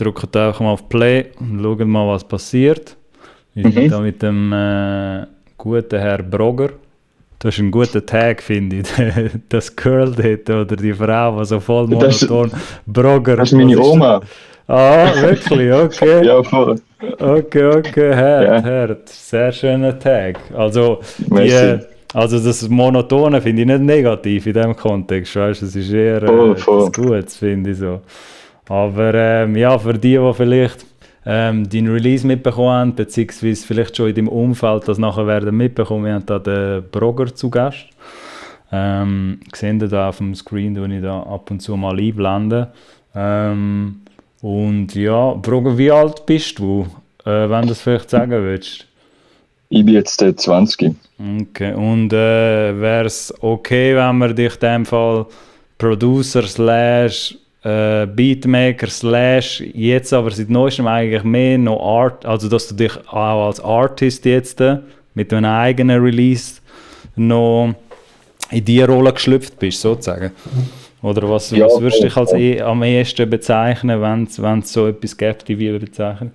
drückt einfach mal auf Play und schaut mal, was passiert. Wir sind da mit dem guten Herr Brogger. Das ist ein guter Tag, finde ich. Das Girl dort oder die Frau, die so voll monoton. Brogger. Das ist meine Oma. Wirklich? Okay. Ja, voll. Okay. Hart. Sehr schöner Tag. Also, das Monotone finde ich nicht negativ in diesem Kontext. Weißt? Es ist eher etwas Gutes, finde ich so. Aber für die vielleicht deinen Release mitbekommen haben, beziehungsweise vielleicht schon in deinem Umfeld das nachher werden mitbekommen. Wir haben da den Brogger zu Gast. Sehen ihr da auf dem Screen, den ich da ab und zu mal einblende. Und ja, Brogger, wie alt bist du, wenn du das vielleicht sagen willst? Ich bin jetzt 20. Okay, und wäre es okay, wenn wir dich in dem Fall Producer / Beatmaker / jetzt aber seit neuestem eigentlich mehr noch Art, also dass du dich auch als Artist jetzt mit einem eigenen Release noch in diese Rolle geschlüpft bist, sozusagen? Oder was würdest du dich als am ehesten bezeichnen, wenn es so etwas gibt, wie wir bezeichnen?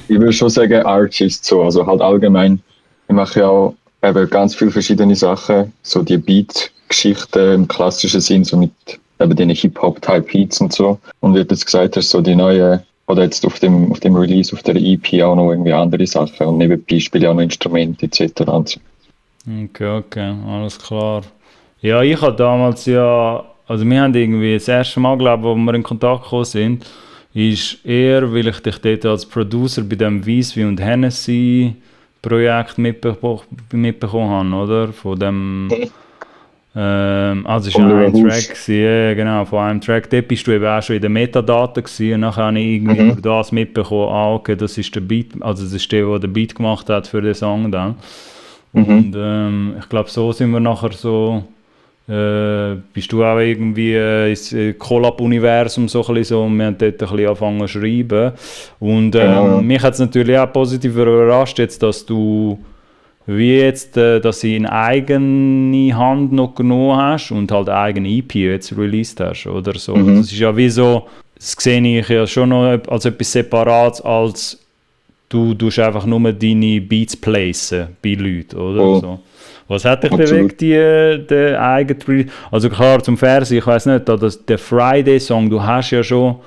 Ich würde schon sagen Artist, so, also halt allgemein. Ich mache ja auch eben ganz viele verschiedene Sachen, so die Beat-Geschichten im klassischen Sinn, so mit eben den Hip-Hop-Type-Beats und so. Und wie du jetzt gesagt hast, so die neue, oder jetzt auf dem Release, auf der EP auch noch irgendwie andere Sachen und nebenbei spiele ich auch noch Instrumente etc. Und so. Okay, alles klar. Ja, ich habe damals also wir haben irgendwie das erste Mal, glaube ich, wo wir in Kontakt gekommen sind, ist eher, weil ich dich dort als Producer bei dem Weisswein und Hennessy Projekt mitbekommen habe, oder? Von dem... also es war ein Track, genau, von einem Track. Dort bist du eben auch schon in den Metadaten gewesen, und nachher habe ich irgendwie über das mitbekommen, okay, das ist der Beat, also das ist der den Beat gemacht hat für den Song dann. Und ich glaube, so sind wir nachher so, bist du auch irgendwie ins Collab-Universum so ein bisschen so, und wir haben dort ein bisschen angefangen zu schreiben. Und mich hat es natürlich auch positiv überrascht, jetzt, dass du wie jetzt, dass du in eigene Hand noch genommen hast und halt eine eigene EP jetzt released hast oder so. Das ist ja wie so, das sehe ich ja schon noch als etwas Separates, als du tust einfach nur deine Beats placen bei Leuten, oder? So. Was hat dich bewegt, den eigenen, also klar zum Fernsehen, ich weiss nicht, der Friday-Song, du hast schon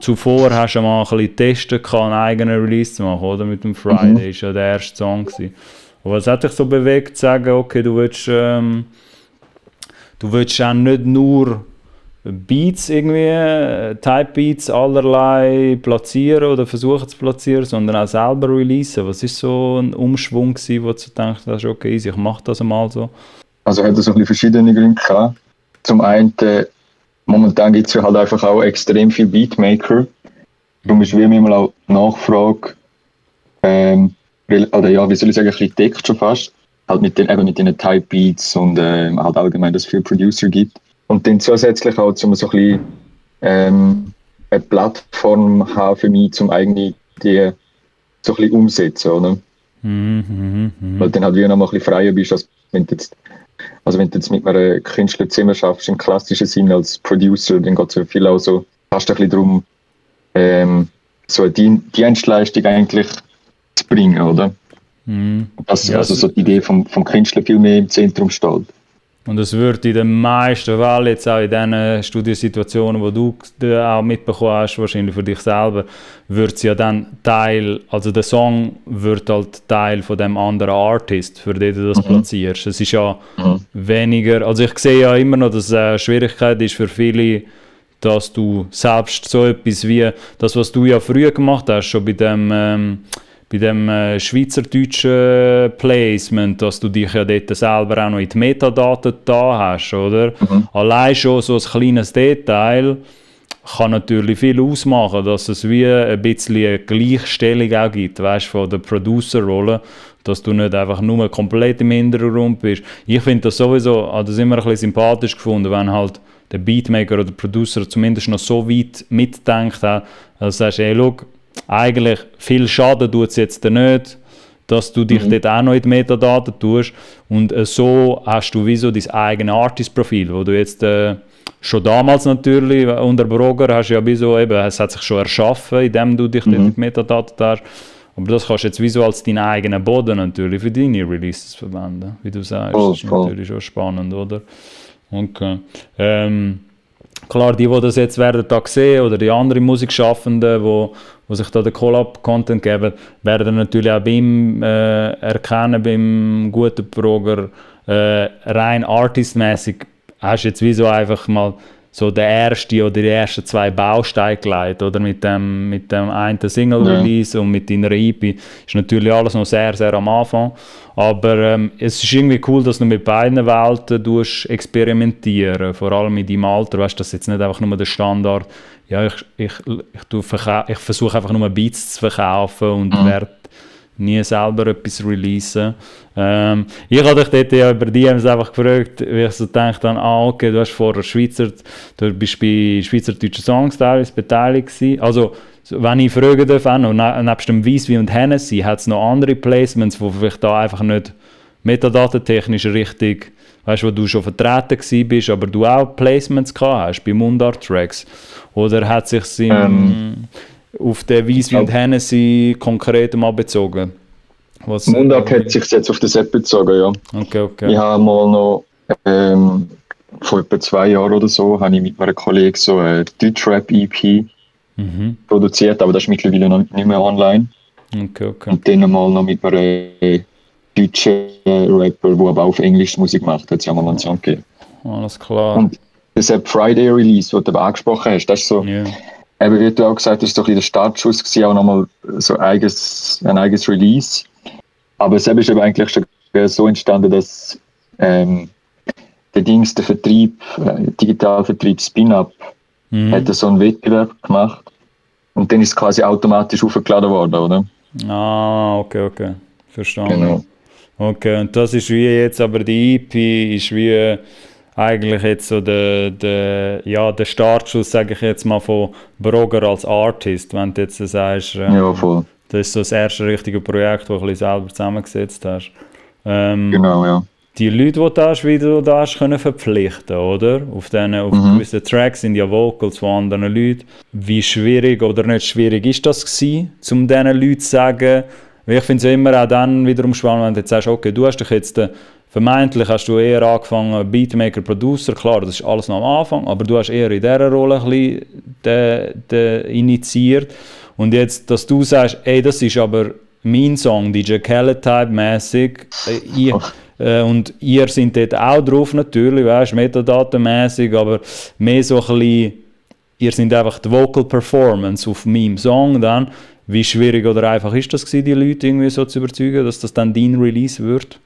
zuvor hast du mal ein bisschen getestet, einen eigenen Release zu machen, oder? Mit dem Friday, ist ja der erste Song gewesen. Aber was hat dich so bewegt, zu sagen, okay, du willst auch nicht nur Beats irgendwie, Type-Beats allerlei platzieren oder versuchen zu platzieren, sondern auch selber releasen. Was ist so ein Umschwung gewesen, wo du denkst, das ist okay, ich mache das einmal so? Also hat es so ein bisschen verschiedene Gründe gehabt. Zum einen, momentan gibt es ja halt einfach auch extrem viele Beatmaker. Darum ist wie immer auch die Nachfrage, oder ja, wie soll ich sagen, ein bisschen deckt schon fast. Halt mit den Type-Beats und halt allgemein, dass es viele Producer gibt. Und dann zusätzlich auch, um so ein bisschen eine Plattform haben für mich, um eigene Ideen so ein bisschen umsetzen, oder? Weil dann halt wie noch mal ein bisschen freier bist, als wenn du jetzt mit einem Künstler zusammen schaffst, im klassischen Sinne als Producer, dann geht es ja viel auch so, fast ein bisschen darum, so eine Dienstleistung eigentlich zu bringen, oder? Also so die Idee vom Künstler viel mehr im Zentrum steht. Und es wird in den meisten Fällen, jetzt auch in diesen Studiosituationen, wo du auch mitbekommen hast, wahrscheinlich für dich selber, wird es ja dann Teil, also der Song wird halt Teil von dem anderen Artist, für den du das platzierst. Es ist ja weniger, also ich sehe ja immer noch, dass es eine Schwierigkeit ist für viele, dass du selbst so etwas wie das, was du ja früher gemacht hast, schon bei dem schweizerdeutschen Placement, dass du dich ja dort selber auch noch in die Metadaten da hast, oder? Allein schon so ein kleines Detail kann natürlich viel ausmachen, dass es wie ein bisschen eine Gleichstellung auch gibt, weißt, von der Producer-Rolle, dass du nicht einfach nur komplett im Hintergrund bist. Ich finde das sowieso, also das immer ein bisschen sympathisch gefunden, wenn halt der Beatmaker oder der Producer zumindest noch so weit mitdenkt hat, dass du sagst, hey, schau, eigentlich viel Schaden tut es jetzt nicht, dass du dich dort auch noch in die Metadaten tust, und so hast du wie so dein eigenes Artist-Profil, wo du jetzt schon damals natürlich, unter Brogger hast du ja wie so eben, es hat sich schon erschaffen, indem du dich dort mit Metadaten hast. Aber das kannst du jetzt wie so als deinen eigenen Boden natürlich für deine Releases verwenden, wie du sagst. Das ist natürlich schon spannend, oder? Okay. Klar, die das jetzt werden da sehen, oder die anderen Musikschaffenden, wo sich da den Collab-Content geben, werden natürlich auch beim erkennen, beim guten Brogger, rein artistmäßig hast du jetzt wie so einfach mal so der erste oder die ersten 2 Bausteine gelegt, oder mit dem einen Single-Release und mit deiner EP ist natürlich alles noch sehr, sehr am Anfang, aber es ist irgendwie cool, dass du mit beiden Welten experimentieren, vor allem in deinem Alter, weißt du, dass jetzt nicht einfach nur der Standard, ja, ich versuche einfach nur Beats zu verkaufen und werde nie selber etwas releasen. Ich habe dich dort ja über DMs einfach gefragt, wie ich so gedacht habe, okay, du hast vorher du bist bei schweizerdeutschen Songs teilweise beteiligt gewesen. Also, wenn ich fragen darf, nebst dem Weisswein und Hennessy, hat es noch andere Placements, wo vielleicht da einfach nicht metadatentechnisch richtig, weißt du, wo du schon vertreten gewesen bist, aber du auch Placements gehabt hast bei Mundart-Tracks? Oder hat sich auf den Weisswein und Hennessy konkret mal bezogen? Mundart hat sich jetzt auf das App bezogen, ja. Okay. Ich habe mal noch vor etwa 2 Jahren oder so habe ich mit meinem Kollegen so eine Deutschrap-EP produziert, aber das ist mittlerweile noch nicht mehr online. Okay. Und dann mal noch mit einem deutschen Rapper, der aber auf Englisch Musik macht, hat es ja mal einen Song gegeben. Alles klar. Und das Friday Release, den du aber angesprochen hast, das ist so, eben wie du auch gesagt hast, so ein bisschen der Startschuss gewesen, auch nochmal so ein eigenes Release. Aber es ist aber eigentlich schon so entstanden, dass der Vertrieb, Digitalvertrieb Spin-Up, hat so einen Wettbewerb gemacht und dann ist es quasi automatisch aufgeladen worden, oder? Ah, okay. Verstanden. Genau. Okay, und das ist wie jetzt, aber die EP ist wie eigentlich jetzt so der Startschuss, sage ich jetzt mal, von Brogger als Artist, wenn du jetzt sagst, ja, voll. Das ist so das erste richtige Projekt, das du selber zusammengesetzt hast. Genau, ja. Die Leute, die du hast, wie du da hast können verpflichten, oder? Auf gewissen Tracks sind ja Vocals von anderen Leuten. Wie schwierig oder nicht schwierig ist das gewesen, um diesen Leuten zu sagen? Weil ich finde es ja immer auch dann wiederum spannend, wenn du jetzt sagst, okay, du hast dich jetzt vermeintlich hast du eher angefangen, Beatmaker, Producer, klar, das ist alles noch am Anfang, aber du hast eher in dieser Rolle ein bisschen initiiert. Und jetzt, dass du sagst, ey, das ist aber mein Song, DJ Khaled-Type-mäßig, und ihr seid dort auch drauf natürlich, weißt, metadatenmäßig, aber mehr so ein bisschen, ihr seid einfach die Vocal Performance auf meinem Song dann. Wie schwierig oder einfach ist das gewesen, die Leute irgendwie so zu überzeugen, dass das dann dein Release wird?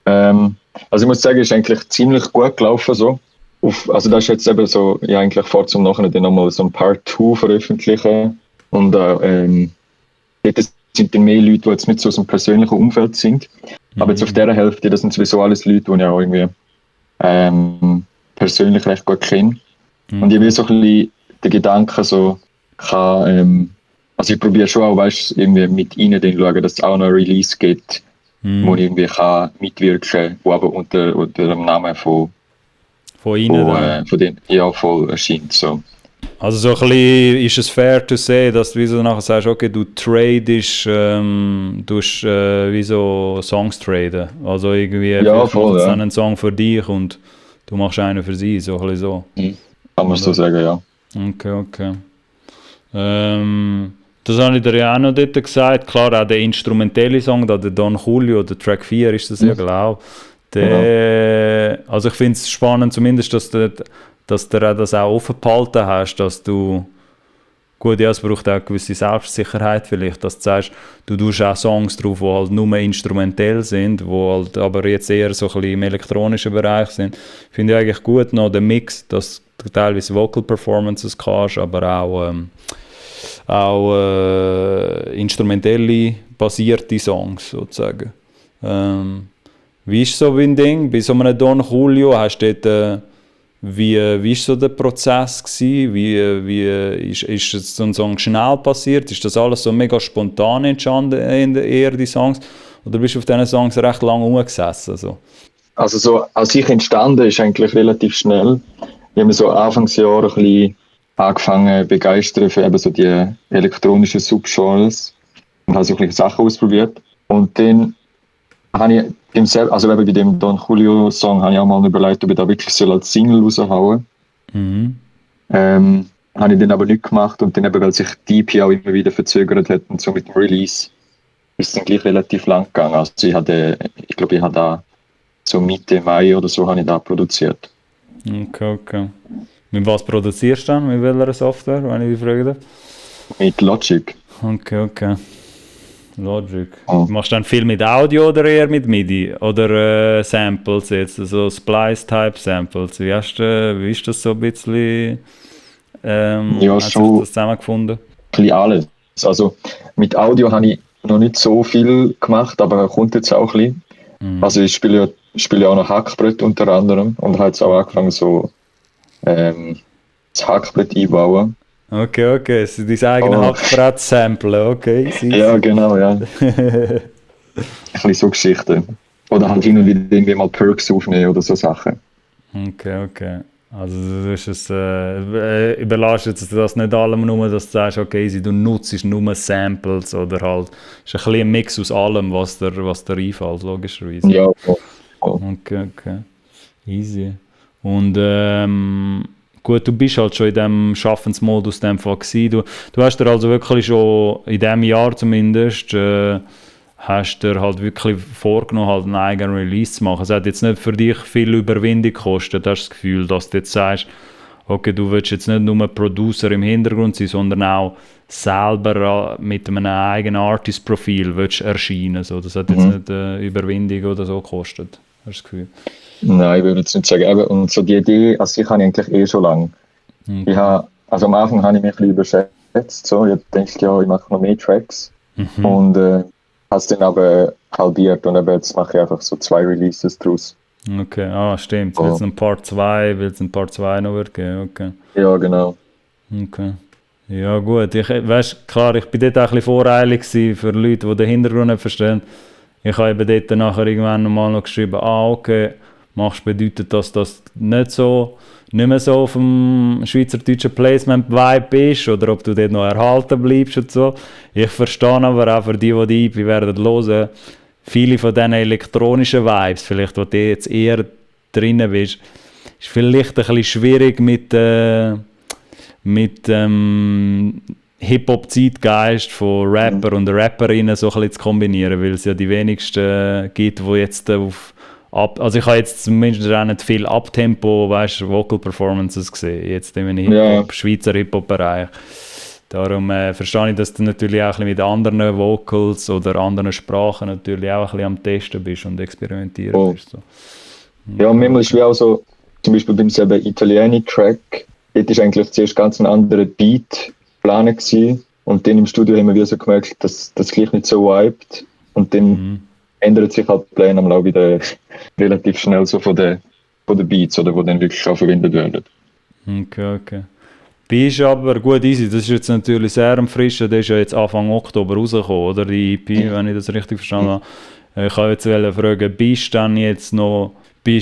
Also ich muss sagen, es ist eigentlich ziemlich gut gelaufen so. Also das ist jetzt eben so, ja eigentlich vor zum Nachhinein dann nochmal so ein Part 2 veröffentlichen. Und dort sind dann mehr Leute, die jetzt nicht so aus dem persönlichen Umfeld sind. Aber jetzt auf dieser Hälfte, das sind sowieso alles Leute, die ich auch irgendwie persönlich recht gut kenne. Und ich will so ein bisschen den Gedanken so, also ich probiere schon auch, weißt, irgendwie mit ihnen dann schauen, dass es auch noch ein Release gibt, wo ich irgendwie kann mitwirken kann, wo aber unter dem Namen von ihnen von den, ja, voll erscheint. So. Also so ein bisschen ist es fair to say, dass du wie so nachher sagst, okay, du tradest, wie so Songs traden. Also irgendwie, ja, voll, dann einen Song für dich und du machst einen für sie, so ein bisschen so. Kann man so sagen, ja. Okay. Das habe ich dir ja auch noch dort gesagt. Klar, auch der instrumentelle Song, der Don Julio, der Track 4 ist das ja, glaube ich. Also ich finde es spannend, zumindest, dass du das auch offen behalten hast, dass du, gut, ja, es braucht auch eine gewisse Selbstsicherheit vielleicht, dass du sagst, du tust auch Songs drauf, die halt nur instrumentell sind, die halt aber jetzt eher so ein bisschen im elektronischen Bereich sind. Finde ich eigentlich gut noch den Mix, dass du teilweise Vocal Performances kannst, aber auch instrumentelle basierte Songs sozusagen. Wie ist so ein Ding? Bei so einem Don Julio hast du dort, wie ist so der Prozess gewesen? Wie ist so ein Song schnell passiert? Ist das alles so mega spontan entstanden, eher die Songs? Oder bist du auf diesen Songs recht lange rumgesessen? So? Also so als ich entstanden ist eigentlich relativ schnell. ich habe mich so Anfangsjahr ein bisschen angefangen zu begeistern für eben so die elektronischen Subgenres und habe so ein bisschen Sachen ausprobiert. Und dann habe ich also eben bei dem Don Julio Song habe ich auch mal überlegt, ob ich da wirklich so als Single raushauen. Habe ich dann aber nicht gemacht und dann eben, weil sich die EP auch immer wieder verzögert hat und so mit dem Release ist es dann gleich relativ lang gegangen. Also ich glaube, ich habe da so Mitte Mai oder so habe ich da produziert. Okay. Mit was produzierst du dann? Mit welcher Software, wenn ich dich fragen darf? Mit Logic. Okay. Logic. Machst du dann viel mit Audio oder eher mit MIDI? Oder Samples jetzt, also Splice-Type-Samples? Wie ist das so ein bisschen Ja, hast schon du das zusammengefunden? ein bisschen alles. Also mit Audio habe ich noch nicht so viel gemacht, aber kommt jetzt auch ein bisschen. Also ich spiele ja auch noch Hackbrett unter anderem und habe jetzt auch angefangen so das Hackbrett einbauen. Okay, es ist dein eigenes Hackbrett-Sample, okay. Ja, genau, ja. Ein bisschen so Geschichten. Oder halt hin und wieder irgendwie mal Perks aufnehmen oder so Sachen. Okay. Also du überlässt jetzt das nicht allem nur, dass du sagst, okay, du nutzt nur Samples oder halt, ist ein bisschen ein Mix aus allem, was dir einfällt, logischerweise. Ja, voll. Okay. Easy. Und gut, du bist halt schon in diesem Schaffensmodus gewesen. Du hast dir also wirklich schon in diesem Jahr zumindest hast dir halt wirklich vorgenommen, halt einen eigenen Release zu machen. Es hat jetzt nicht für dich viel Überwindung gekostet, hast du das Gefühl, dass du jetzt sagst, okay, du willst jetzt nicht nur Producer im Hintergrund sein, sondern auch selber mit einem eigenen Artist-Profil willst erscheinen. So, das hat jetzt nicht Überwindung oder so gekostet, hast du das Gefühl? Nein, ich würde jetzt nicht sagen. Und so die Idee, also ich habe eigentlich schon lange. Okay. Also am Anfang habe ich mich ein bisschen überschätzt. So. Ich denke, ja, ich mache noch mehr Tracks. Und habe es dann aber halbiert und eben jetzt mache ich einfach so 2 Releases draus. Okay, stimmt. Will es ein Part 2 noch wird geben? Okay. Ja, genau. Okay. Ja gut, klar, ich bin dort auch ein bisschen voreilig für Leute, die den Hintergrund nicht verstehen. Ich habe eben dort nachher irgendwann noch geschrieben, okay, bedeutet das nicht mehr so auf dem schweizerdeutschen Placement-Vibe ist oder ob du dort noch erhalten bleibst und so. Ich verstehe aber auch für die EP werden hören, viele von diesen elektronischen Vibes, vielleicht wo du jetzt eher drin bist, ist vielleicht ein bisschen schwierig mit Hip-Hop-Zeitgeist von Rapper und Rapperinnen so ein bisschen zu kombinieren, weil es ja die wenigsten gibt, die jetzt also ich habe jetzt zumindest auch nicht viel Abtempo, Vocal Performances gesehen, jetzt im Schweizer Hip-Hop-Bereich. Darum verstehe ich, dass du natürlich auch ein bisschen mit anderen Vocals oder anderen Sprachen natürlich auch ein bisschen am Testen bist und experimentieren bist. So. Ja, manchmal ist es auch so, zum Beispiel beim selben Italiani-Track, dort ist eigentlich zuerst ganz ein anderer Beat geplant gewesen und dann im Studio haben wir so gemerkt, dass das gleich nicht so vibet und dann ändert sich halt die Pläne am wieder relativ schnell so von den Beats, oder wo dann wirklich auch verwendet werden. Okay. Bist aber gut easy, das ist jetzt natürlich sehr frisch, der ist ja jetzt Anfang Oktober rausgekommen, oder die EP, wenn ich das richtig verstanden habe. Ich wollte jetzt fragen, bist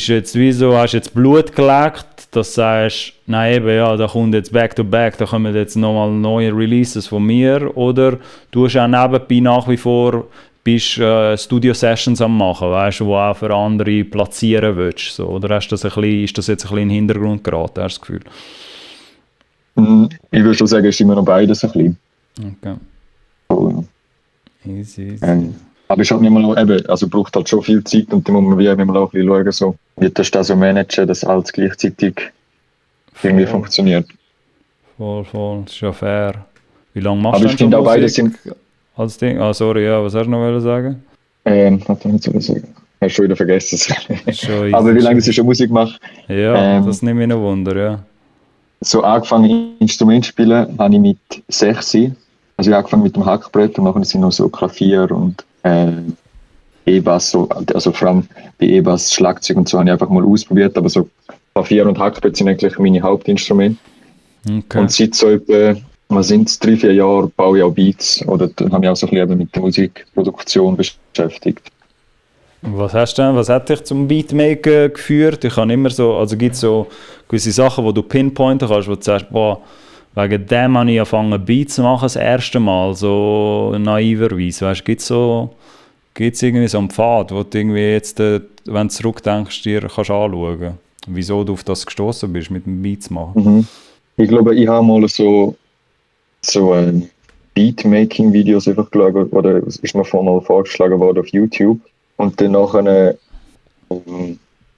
du jetzt hast jetzt Blut gelegt, dass du sagst, nein eben, ja, da kommt jetzt Back-to-Back, da kommen jetzt nochmal neue Releases von mir, oder du hast auch nebenbei nach wie vor Studio-Sessions am machen, weißt du, wo auch für andere platzieren willst, so, oder ist das jetzt ein bisschen in den Hintergrund geraten, hast du das Gefühl? Ich würde schon sagen, es ist immer noch beides ein bisschen. Okay. So, Easy. Aber es braucht halt schon viel Zeit und dann muss man auch ein bisschen schauen, so, wie das da so managen, dass alles gleichzeitig irgendwie funktioniert. Voll, das ist ja fair. Wie lange machst du schon Musik als Ding? Was hast du noch sagen? Hat ich nicht so sagen. Hast schon wieder vergessen. Aber wie lange ich schon Musik mache? Ja, das nimmt mich noch Wunder, ja. So angefangen Instrument zu spielen, habe ich mit 6. Also ich habe angefangen mit dem Hackbrett und nachher sind noch so Klavier und E-Bass, also vor allem bei E-Bass, Schlagzeug und so habe ich einfach mal ausprobiert, aber so Klavier und Hackbrett sind eigentlich meine Hauptinstrumente. Okay. Und seit so etwa, 3-4 Jahren baue ich auch Beats oder dann habe ich auch so ein bisschen mit der Musikproduktion beschäftigt. Was hat dich zum Beatmaken geführt? Ich habe immer so, also gibt es so gewisse Sachen, wo du pinpointen kannst, wo du sagst, boah, wegen dem habe ich angefangen Beats zu machen das erste Mal, so naiverweise, weißt du, gibt's irgendwie so einen Pfad, wo du irgendwie jetzt, wenn du zurückdenkst, dir kannst anschauen, wieso du auf das gestoßen bist, mit dem Beats machen? Mhm. Ich glaube, ich habe mal so Beatmaking-Videos einfach geschaut, oder es ist mir mal vorgeschlagen worden auf YouTube. Und dann nachher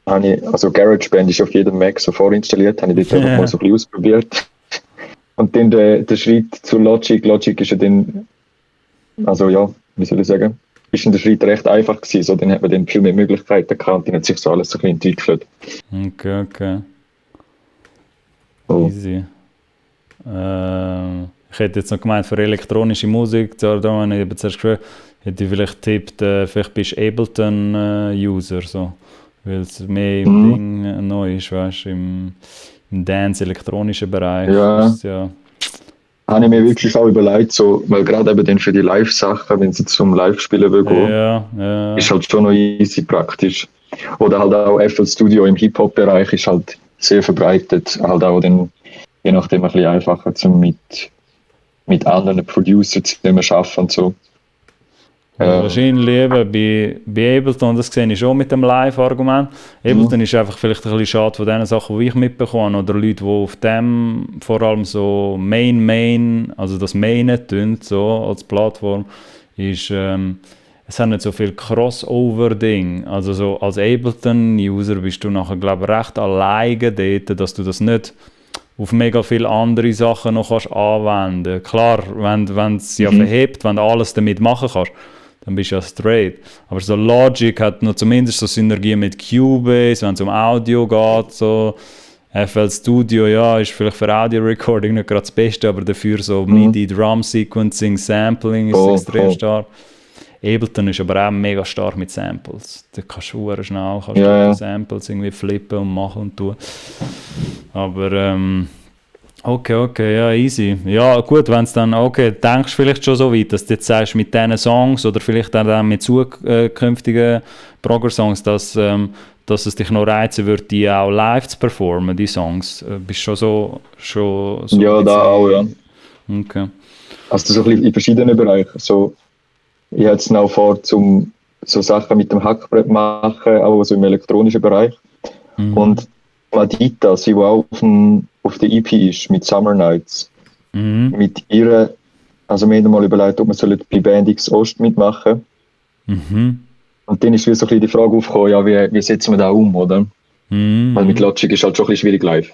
habe ich, also GarageBand ist auf jedem Mac so vorinstalliert, habe ich dort einfach mal so ein bisschen ausprobiert. Und dann der Schritt zu Logic. Logic ist ja dann, also ja, wie soll ich sagen, ist dann der Schritt recht einfach gewesen. So, dann hat man dann viel mehr Möglichkeiten gehabt und dann hat sich so alles so ein bisschen entwickelt. Okay. Oh. Easy. Ich hätte jetzt noch gemeint, für elektronische Musik, da habe ich eben zuerst gehört, hätte ich vielleicht getippt, vielleicht bist du Ableton-User, so, weil es mehr im Ding neu ist, weißt du, im Dance-elektronischen Bereich. Ja. Ist ja. Habe ich mir wirklich auch überlegt, so, weil gerade eben dann für die Live-Sachen, wenn sie zum Live-Spielen will gehen, Ja. ist halt schon noch easy praktisch. Oder halt auch FL Studio im Hip-Hop-Bereich ist halt sehr verbreitet, halt auch dann je nachdem ein bisschen einfacher zum mit anderen Producern zusammen arbeiten und so. Wahrscheinlich eben bei Ableton, das sehe ich schon mit dem Live-Argument. Ableton ist einfach vielleicht ein bisschen schade von den Sachen, die ich mitbekomme, oder Leute, die auf dem vor allem so Main, also das Mainen tun, so als Plattform, ist, es hat nicht so viel Crossover-Ding. Also so als Ableton-User bist du nachher, glaube ich, recht alleine dort, dass du das nicht auf mega viele andere Sachen noch kannst anwenden. Klar, wenn es ja verhebt, wenn du alles damit machen kannst, dann bist du ja straight. Aber so Logic hat noch zumindest so Synergie mit Cubase, wenn es um Audio geht, so FL Studio, ja, ist vielleicht für Audio-Recording nicht gerade das Beste, aber dafür so MIDI, Drum-Sequencing, Sampling ist extrem stark. Ableton ist aber auch mega stark mit Samples. Da kannst du sehr schnell Samples irgendwie flippen und machen und tun. Aber okay, ja, easy. Ja, gut, wenn es dann, denkst du vielleicht schon so weit, dass du jetzt sagst, mit diesen Songs oder vielleicht dann mit zukünftigen Progger-Songs, dass es dich noch reizen würde, die auch live zu performen, die Songs. Bist du schon so ja, da auch, ja. Okay. Also so ein bisschen in verschiedenen Bereichen. So, ich habe jetzt noch vor, so Sachen mit dem Hackbrett machen, auch so im elektronischen Bereich. Und Madita, sie auch auf der EP ist, mit Summer Nights, mit ihr, also wir haben mal überlegt, ob wir bei Band X Ost mitmachen. Und dann ist wieder so ein bisschen die Frage aufgekommen, ja, wie setzen wir da um, oder? Weil mit Logic ist halt schon ein bisschen schwierig live.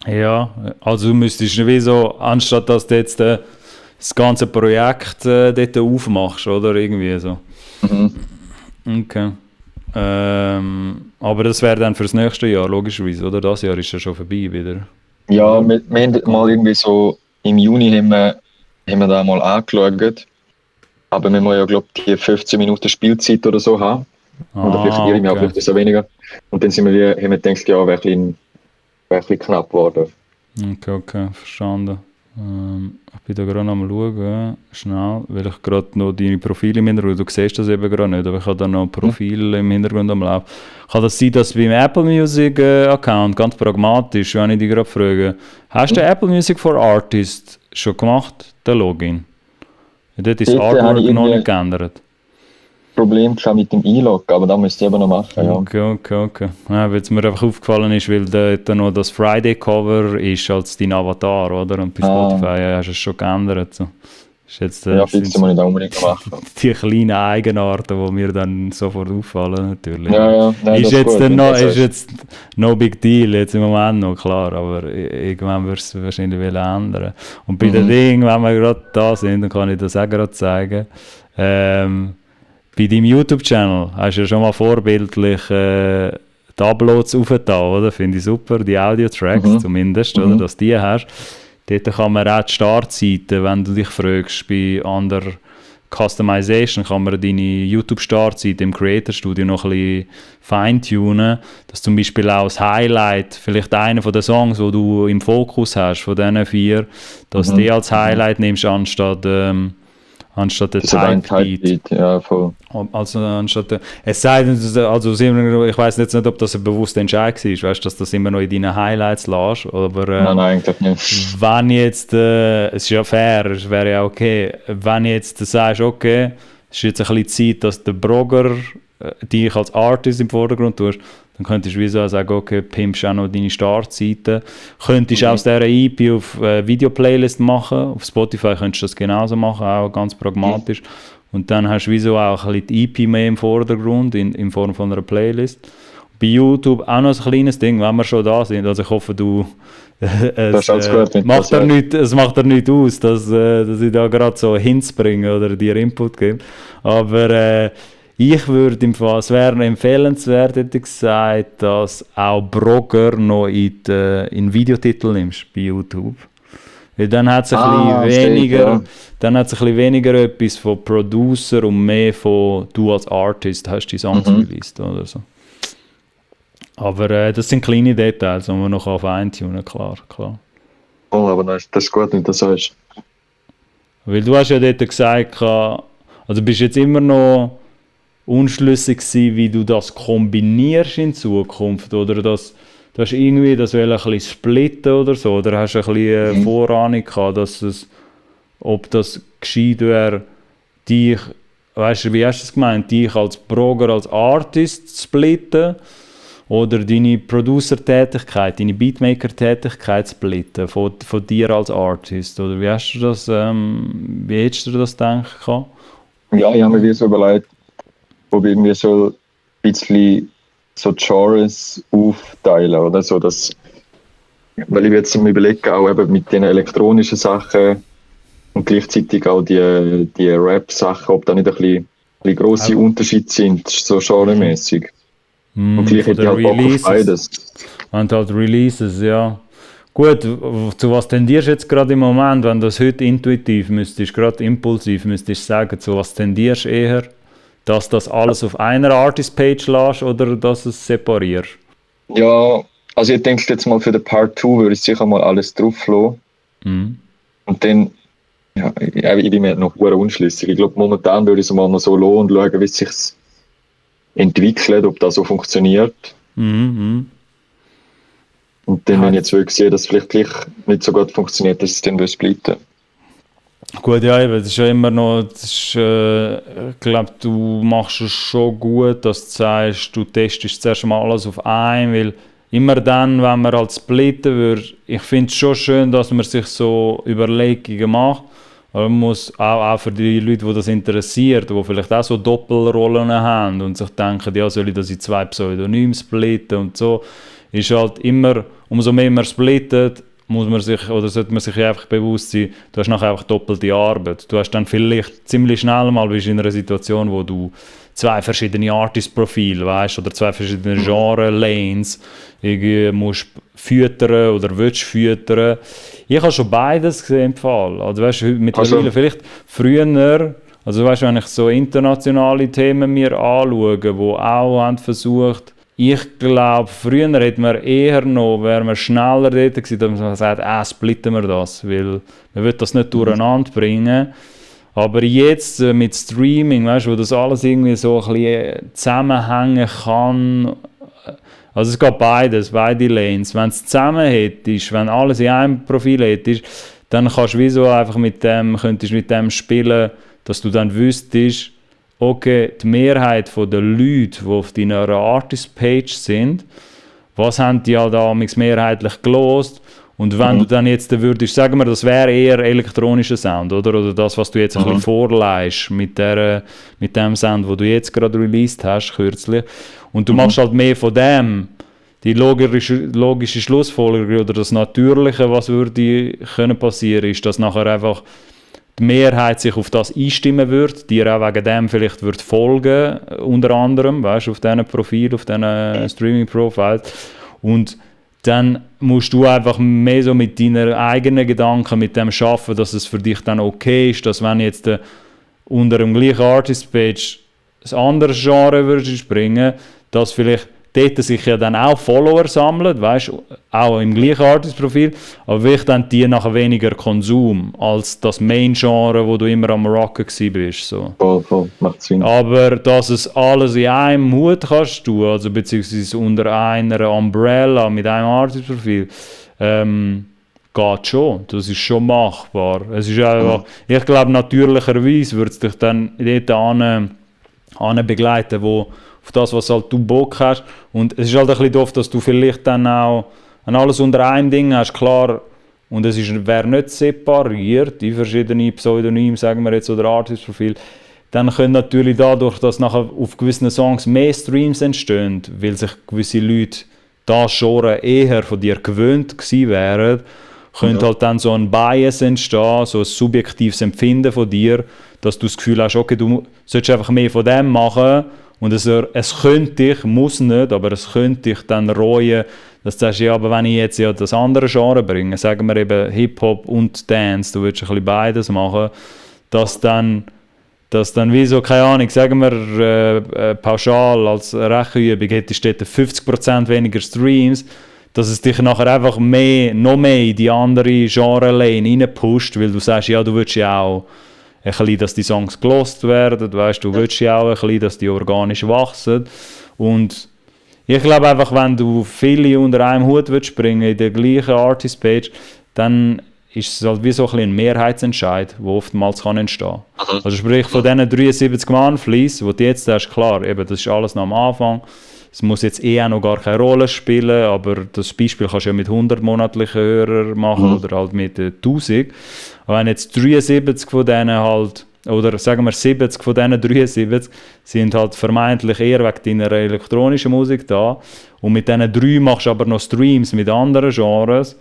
Ja, also du müsstest wie so, anstatt dass du jetzt das ganze Projekt dort aufmachst, oder? Irgendwie so. Okay. Aber das wäre dann fürs nächste Jahr, logischerweise, oder? Das Jahr ist ja schon vorbei wieder. Ja, wir haben mal irgendwie so, im Juni haben wir da mal angeschaut. Aber wir müssen ja, glaube ich, die 15 Minuten Spielzeit oder so haben. Oder vielleicht irgendwie vielleicht so weniger. Und dann haben wir gedacht, ja, wäre ein bisschen knapp geworden. Okay, verstanden. Ich bin da gerade am schauen, schnell, weil ich gerade noch deine Profile im Hintergrund, du siehst das eben gerade nicht, aber ich habe da noch Profile im Hintergrund am Laufen. Kann das sein, dass beim Apple Music Account, ganz pragmatisch, wenn ich dich gerade frage, hast du den Apple Music for Artists schon gemacht, den Login? Dort ist das Artwork noch nicht geändert. Problem mit dem E-Log, aber da müsst ihr eben noch machen. Ja. Okay. Ja, weil es mir einfach aufgefallen ist, weil dort noch das Friday-Cover ist als dein Avatar, oder? Und bei Spotify hast du es schon geändert. So. Ist jetzt, ja, fix muss ich da unbedingt machen. Die kleinen Eigenarten, die mir dann sofort auffallen, natürlich. Ja, nein, ist jetzt ist jetzt no big deal, jetzt im Moment noch, klar, aber irgendwann wird es wahrscheinlich ändern. Und bei den Dingen, wenn wir gerade da sind, dann kann ich das auch gerade zeigen. Bei deinem YouTube-Channel hast du ja schon mal vorbildlich die Uploads aufgetan, oder? Finde ich super, die Audio-Tracks zumindest, oder? Dass du die hast. Dort kann man auch die Startseite, wenn du dich fragst, bei Under Customization kann man deine YouTube-Startseite im Creator Studio noch ein bisschen feintunen, dass zum Beispiel auch das Highlight, vielleicht einer von den Songs, die du im Fokus hast, von diesen 4, dass du die als Highlight nimmst, anstatt Anstatt der Das ist ein Type-Beat. Ja, voll. Also anstatt es sei denn, also ich weiß jetzt nicht, ob das ein bewusster Entscheid war, weißt, dass das immer noch in deinen Highlights lässt, aber Nein, eigentlich nicht. wenn jetzt, es ist ja fair, es wäre ja okay, wenn jetzt du sagst, okay, es ist jetzt ein bisschen Zeit, dass der Blogger dich als Artist im Vordergrund tust, dann könntest du wie so sagen, okay, pimpst auch noch deine Startseite. Könntest aus dieser EP auf Video-Playlist machen, auf Spotify könntest du das genauso machen, auch ganz pragmatisch. Und dann hast du wie so auch ein bisschen die EP mehr im Vordergrund, in Form von einer Playlist. Bei YouTube auch noch ein kleines Ding, wenn wir schon da sind. Also ich hoffe, es macht dir nichts aus, dass ich da gerade so Hints bringe oder dir Input gebe. Aber ich würde im Fall, es wäre empfehlenswert, hätte ich gesagt, dass auch Blogger noch in Videotitel nimmst bei YouTube. Weil dann hat es ein bisschen weniger etwas von Producer und mehr von du als Artist hast die Songs released oder so. Aber das sind kleine Details, die man noch feintunen kann, klar. Oh, aber das ist gut, wenn du das sagst. Weil du hast ja dort gesagt, also bist jetzt immer noch unschlüssig gewesen, wie du das kombinierst in Zukunft, oder du hast irgendwie das ein bisschen splitten oder so, oder hast du ein bisschen Vorahnung gehabt, ob das gescheit wäre, dich, weißt du, wie hast du es gemeint, dich als Blogger, als Artist zu splitten, oder deine Producer-Tätigkeit, deine Beatmaker-Tätigkeit zu splitten, von dir als Artist, oder wie hast du das, wie hättest du das gedacht? Ja, ich habe mir wie so überlegt, ob ich irgendwie so ein bisschen so Genres aufteilen, oder so, weil ich jetzt mir überlege, auch eben mit den elektronischen Sachen und gleichzeitig auch die Rap-Sachen, ob da nicht ein bisschen grosse Unterschiede sind, so genremäßig. Und gleich hätte ich halt Bock auf beides. Und halt Releases, ja. Gut, zu was tendierst du jetzt gerade im Moment, wenn du das heute intuitiv müsstest, gerade impulsiv müsstest sagen, zu was tendierst du eher? Dass das alles auf einer Artist-Page lässt oder dass du es separierst? Ja, also ich denke jetzt mal für den Part 2 würde ich sicher mal alles drauf lassen. Und dann, ja, ich bin mir noch unschlüssig. Ich glaube, momentan würde ich es mal noch so lassen und schauen, wie es sich entwickelt, ob das so funktioniert. Und dann, wenn ich jetzt wirklich sehe, dass es vielleicht gleich nicht so gut funktioniert, dass es dann splitten. Gut, ja, das ist ja immer noch, ich glaube, du machst es schon gut, dass du sagst, du testest zuerst mal alles auf einen, weil immer dann, wenn man halt splitten würde, ich finde es schon schön, dass man sich so Überlegungen macht, aber man muss auch für die Leute, die das interessiert, die vielleicht auch so Doppelrollen haben und sich denken, ja, soll ich das in 2 Pseudonyme splitten und so, ist halt immer, umso mehr man splittet, sollte man sich einfach bewusst sein, du hast nachher einfach doppelte Arbeit. Du hast dann vielleicht ziemlich schnell mal bist in einer Situation, wo du 2 verschiedene Artist-Profile, weißt, oder 2 verschiedene Genre-Lanes irgendwie musst füttern oder willst füttern. Ich habe schon beides gesehen im Fall. Also weißt du, mittlerweile vielleicht früher, also weißt du, wenn ich so internationale Themen mir anschaue, die auch haben versucht, ich glaube, früher hätte man wäre man schneller dort gewesen, dass man sagt, splitten wir das, weil man will das nicht durcheinander bringen. Aber jetzt mit Streaming, weißt du, wo das alles irgendwie so ein bisschen zusammenhängen kann, also es geht beide Lanes. Wenn es zusammen hättest, wenn alles in einem Profil hättest, dann kannst du könntest mit dem spielen, dass du dann wüsstest, okay, die Mehrheit der Leute, die auf deiner Artist-Page sind, was haben die halt damals mehrheitlich gelost? Und wenn du dann jetzt würdest, sagen wir, das wäre eher elektronischer Sound, oder das, was du jetzt ein bisschen vorleihst mit dem Sound, den du jetzt gerade released hast, kürzlich, und du machst halt mehr von dem, die logische Schlussfolgerung oder das Natürliche, was würde können passieren, ist, dass nachher einfach die Mehrheit sich auf das einstimmen wird, dir auch wegen dem vielleicht wird folgen, unter anderem, weißt, auf diesen Profilen, auf diesen Streaming-Profiles. Und dann musst du einfach mehr so mit deinen eigenen Gedanken mit dem arbeiten, dass es für dich dann okay ist, dass wenn jetzt unter dem gleichen Artist-Page ein anderes Genre würdest springen, dass vielleicht dort sich ja dann auch Follower sammeln, weißt du, auch im gleichen Artist-Profil, aber vielleicht dann die nachher weniger Konsum als das Main-Genre, wo du immer am Rocken bist. So. Voll, macht Sinn. Aber dass es alles in einem Hut kannst tun, also beziehungsweise unter einer Umbrella mit einem Artist-Profil, geht schon. Das ist schon machbar. Es ist einfach, ich glaube, natürlicherweise würde es dich dann dort an begleiten, wo auf das, was halt du Bock hast. Und es ist halt ein bisschen doof, dass du vielleicht dann auch an alles unter einem Ding hast, klar. Und es wäre nicht separiert, die verschiedenen Pseudonyme, sagen wir jetzt, oder Artist-Profil. Dann können natürlich dadurch, dass nachher auf gewissen Songs mehr Streams entstehen, weil sich gewisse Leute das Genre eher von dir gewöhnt gewesen wären, könnte halt dann so ein Bias entstehen, so ein subjektives Empfinden von dir, dass du das Gefühl hast, okay, du solltest einfach mehr von dem machen und es könnte dich, muss nicht, aber es könnte dich dann reuen, dass du sagst, ja, aber wenn ich jetzt ja das andere Genre bringe, sagen wir eben Hip-Hop und Dance, du willst ein bisschen beides machen, dass dann wie so, keine Ahnung, sagen wir pauschal als Rechenübung, hättest du dort 50% weniger Streams, dass es dich nachher einfach noch mehr in die andere Genre-Lane reinpusht, weil du sagst, ja, du willst ja auch ein bisschen, dass die Songs gelost werden, weißt, du willst ja auch ein bisschen, dass die organisch wachsen. Und ich glaube einfach, wenn du viele unter einem Hut willst bringen in der gleichen Artist-Page, dann ist es halt wie so ein Mehrheitsentscheid, der oftmals kann entstehen kann. Also sprich, von diesen 73 Mann-Fleece, die du jetzt hast, klar, eben, das ist alles noch am Anfang. Es muss jetzt auch noch gar keine Rolle spielen, aber das Beispiel kannst du ja mit 100 monatlichen Hörern machen oder halt mit 1000. Aber wenn jetzt 73 von denen halt, oder sagen wir 70 von diesen 73 sind halt vermeintlich eher wegen deiner elektronischen Musik da und mit diesen 3 machst du aber noch Streams mit anderen Genres,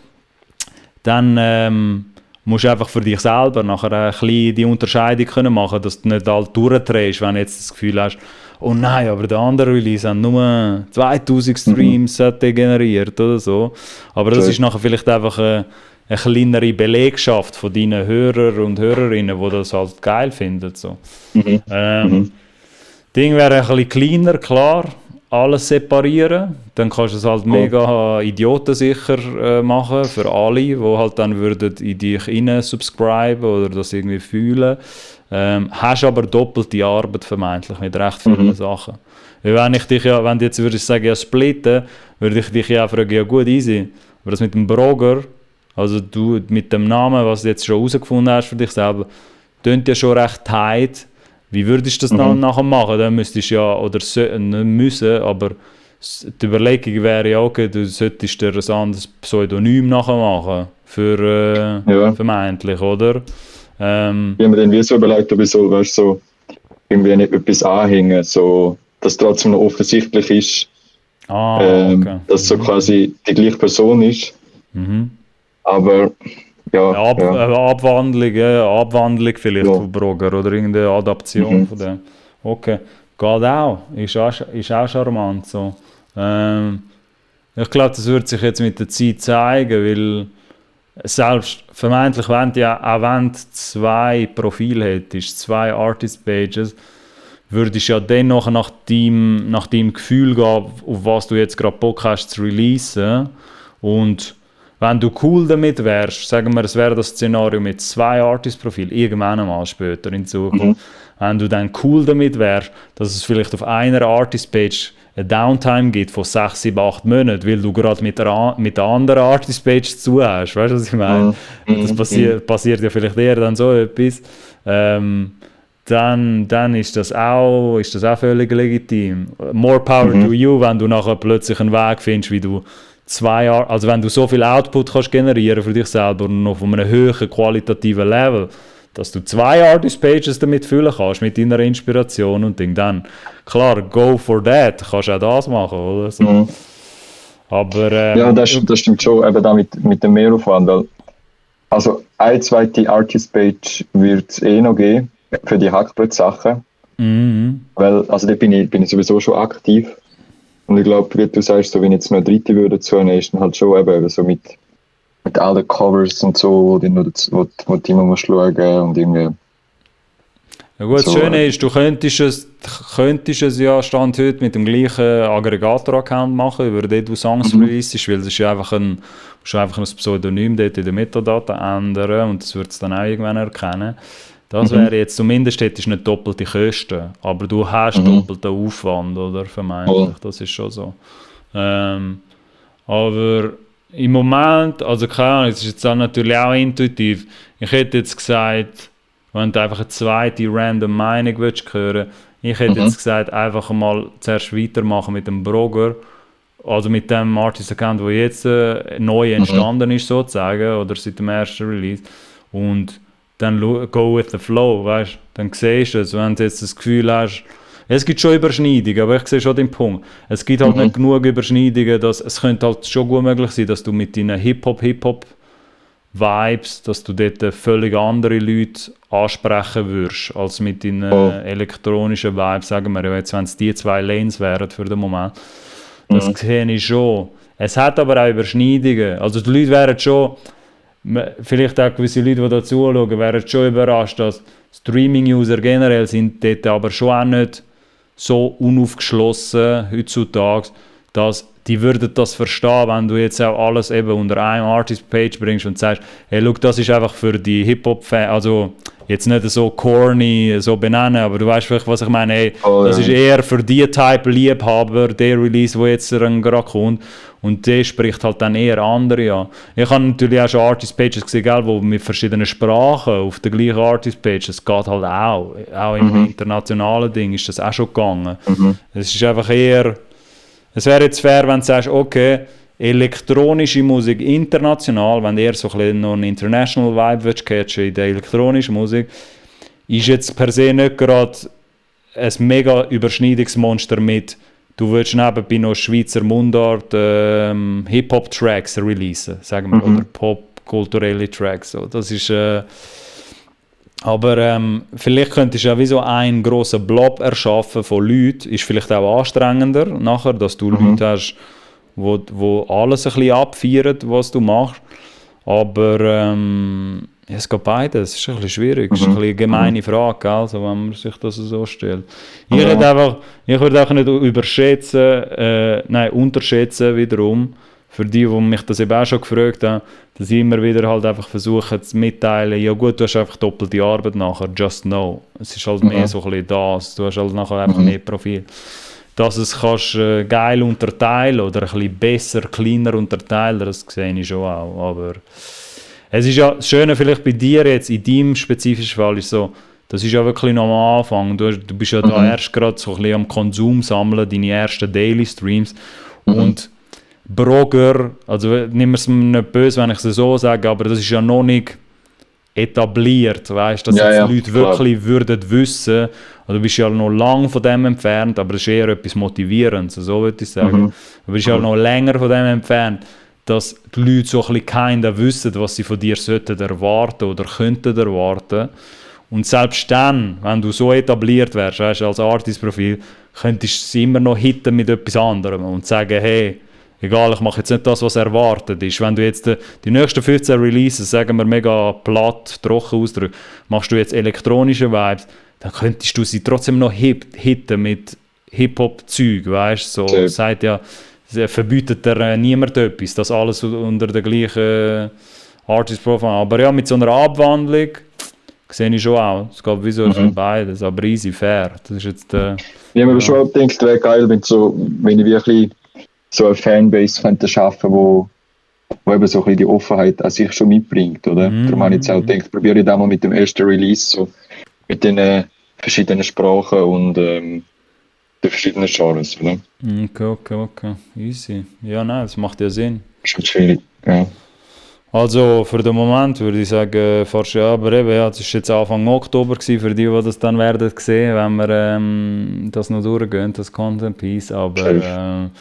dann musst du einfach für dich selber nachher ein bisschen die Unterscheidung können machen, dass du nicht halt durchdrehst, wenn du jetzt das Gefühl hast, oh nein, aber der andere Release hat nur 2000 Streams generiert oder so. Aber das ist nachher vielleicht einfach eine kleinere Belegschaft von deinen Hörern und Hörerinnen, die das halt geil finden. So. Ding wäre ein bisschen kleiner, klar, alles separieren. Dann kannst du es halt mega idiotensicher machen für alle, die halt dann würden in dich rein subscriben oder das irgendwie fühlen. Hast aber doppelte Arbeit vermeintlich mit recht vielen Sachen. Weil wenn du jetzt würdest sagen, ja splitten, würde ich dich ja auch fragen, ja gut, easy. Aber das mit dem Brogger, also du mit dem Namen, was du jetzt schon herausgefunden hast für dich selber, klingt ja schon recht tight. Wie würdest du das dann nachher machen? Dann müsstest du ja, oder nicht müssen, aber die Überlegung wäre ja, okay, du solltest dir ein anderes Pseudonym nachher machen, für vermeintlich, oder? Ich habe mir dann wie so überlegt, ob ich so, weißt, so irgendwie nicht etwas anhängen, so, dass trotzdem noch offensichtlich ist, okay. dass so quasi die gleiche Person ist. Aber Abwandlung vielleicht von Brogger oder irgendeine Adaption von dem. Okay, geht auch. Ist auch charmant so. Ich glaube, das wird sich jetzt mit der Zeit zeigen, weil selbst vermeintlich, wenn du 2 Profile hättest, 2 Artist-Pages, würdest du ja dann noch nach deinem Gefühl gehen, auf was du jetzt gerade Bock hast zu releasen. Und wenn du cool damit wärst, sagen wir, es wäre das Szenario mit 2 Artist-Profilen, irgendwann einmal später in Zukunft, wenn du dann cool damit wärst, dass es vielleicht auf einer Artist-Page eine Downtime gibt von 6, 7, 8 Monaten, weil du gerade mit der anderen Artist-Page zu hast. Weißt du, was ich meine? Das passiert ja vielleicht eher dann so etwas. Dann ist das auch völlig legitim. More power to you, wenn du nachher plötzlich einen Weg findest, wie du also wenn du so viel Output kannst generieren für dich selber und noch von einem höheren qualitativen Level, dass du 2 Artist-Pages damit füllen kannst, mit deiner Inspiration und Ding, dann, klar, go for that, kannst auch das machen, oder? So. Aber, ja, das stimmt schon, eben da mit dem Mehraufwand, weil, also, eine zweite Artist-Page wird es noch geben, für die Hackbrett-Sachen, weil, also da bin ich sowieso schon aktiv und ich glaube, wie du sagst, so, wenn ich jetzt noch eine dritte würde zunehmen, ist dann halt schon eben so mit all den Covers und so, wo du immer musst schauen und irgendwie. Ja gut, das So, Schöne ist, du könntest es ja Stand heute mit dem gleichen Aggregator-Account machen, über den du Songs releasest, weil das ist ja einfach ein Pseudonym dort in den Metadaten ändern und das wird es dann auch irgendwann erkennen. Das wäre jetzt, zumindest hättest du nicht doppelte Kosten, aber du hast doppelten Aufwand, oder? Vermeintlich, das ist schon so. Aber im Moment, also keine Ahnung, es ist jetzt auch natürlich auch intuitiv, ich hätte jetzt gesagt, wenn du einfach eine zweite random Meinung willst hören, ich hätte jetzt gesagt, einfach mal zuerst weitermachen mit dem Brogger, also mit dem Artist-Account, der jetzt neu entstanden ist sozusagen, oder seit dem ersten Release, und dann go with the flow, weißt du, dann siehst du es, wenn du jetzt das Gefühl hast, es gibt schon Überschneidungen, aber ich sehe schon den Punkt, es gibt halt nicht genug Überschneidungen, dass es könnte halt schon gut möglich sein, dass du mit deinen Hip-Hop-Vibes, dass du dort völlig andere Leute ansprechen würdest, als mit deinen elektronischen Vibes, sagen wir, jetzt wenn es die zwei Lanes wären für den Moment. Das sehe ich schon. Es hat aber auch Überschneidungen. Also die Leute wären schon, vielleicht auch gewisse Leute, die da zuschauen, wären schon überrascht, dass Streaming-User generell sind dort aber schon auch nicht so unaufgeschlossen heutzutage, dass die würden das verstehen, wenn du jetzt auch alles eben unter einem Artist-Page bringst und sagst, hey, look, das ist einfach für die Hip-Hop-Fans, also jetzt nicht so corny so benennen, aber du weißt vielleicht, was ich meine, hey, das ist eher für die Type Liebhaber, der Release, der jetzt gerade kommt, und der spricht halt dann eher andere an. Ich habe natürlich auch schon Artist-Pages gesehen, gell, wo mit verschiedenen Sprachen auf der gleichen Artist-Page, das geht halt auch im internationalen Ding ist das auch schon gegangen. Es ist einfach eher, es wäre jetzt fair, wenn du sagst, okay, elektronische Musik international, wenn du eher so ein bisschen noch einen International Vibe willst catchen in der elektronischen Musik, ist jetzt per se nicht gerade ein mega Überschneidungsmonster mit, du willst nebenbei noch Schweizer Mundart Hip-Hop-Tracks releasen, sagen wir, oder Pop-kulturelle Tracks. So. Das ist, aber vielleicht könntest du ja wie so einen grossen Blob erschaffen von Leuten, ist vielleicht auch anstrengender nachher, dass du Leute hast, wo alles ein bisschen abfeiern, was du machst. Aber ja, es geht beides, es ist ein bisschen schwierig, es ist ein bisschen eine gemeine Frage, gell? Also, wenn man sich das so stellt. Ich würde auch nicht unterschätzen wiederum, für die mich das eben auch schon gefragt haben, dass ich immer wieder halt einfach versuche zu mitteilen, ja gut, du hast einfach doppelte Arbeit nachher, just know. Es ist halt mehr so ein bisschen das, du hast halt nachher einfach mehr Profil. Dass es kannst geil unterteilen oder ein bisschen besser, kleiner unterteilen, das sehe ich schon auch, aber es ist ja das Schöne vielleicht bei dir jetzt, in deinem spezifischen Fall ist so, das ist ja wirklich noch am Anfang, du bist ja da erst gerade so ein bisschen am Konsum sammeln, deine ersten Daily Streams und Brogger, also nimm es mir nicht böse, wenn ich es so sage, aber das ist ja noch nicht etabliert, weißt, dass jetzt Leute wirklich würden wissen, also du bist ja noch lange von dem entfernt, aber das ist eher etwas Motivierendes, so würde ich sagen. Du bist ja noch länger von dem entfernt, dass die Leute so ein bisschen wissen, was sie von dir sollten erwarten oder könnten erwarten. Und selbst dann, wenn du so etabliert wärst, weißt, als Artist-Profil, könntest du sie immer noch hitten mit etwas anderem und sagen, hey, egal, ich mache jetzt nicht das, was erwartet ist. Wenn du jetzt die nächsten 15 Releases, sagen wir mega platt, trocken ausdrücken, machst du jetzt elektronische Vibes, dann könntest du sie trotzdem noch hitten mit Hip-Hop-Zeug, weißt du? So sagt ja, verbietet dir niemand etwas, das alles unter der gleichen Artist-Profile. Aber ja, mit so einer Abwandlung sehe ich schon auch. Es geht wieso beides, aber easy, fair. Das ist jetzt, ich habe mir schon gedacht, es wäre geil, wenn ich wirklich so eine Fanbase könnte schaffen, wo eben so ein bisschen die Offenheit an sich schon mitbringt, oder? Darum habe ich jetzt auch gedacht, probiere ich da mal mit dem ersten Release so mit den verschiedenen Sprachen und den verschiedenen Genres, oder? Okay. Easy. Ja, nein, das macht ja Sinn. Ist halt schwierig, ja. Also für den Moment würde ich sagen, fast ja, aber eben, ja, es war jetzt Anfang Oktober gewesen, für die das dann werden sehen, wenn wir das noch durchgehen, das Content Piece, aber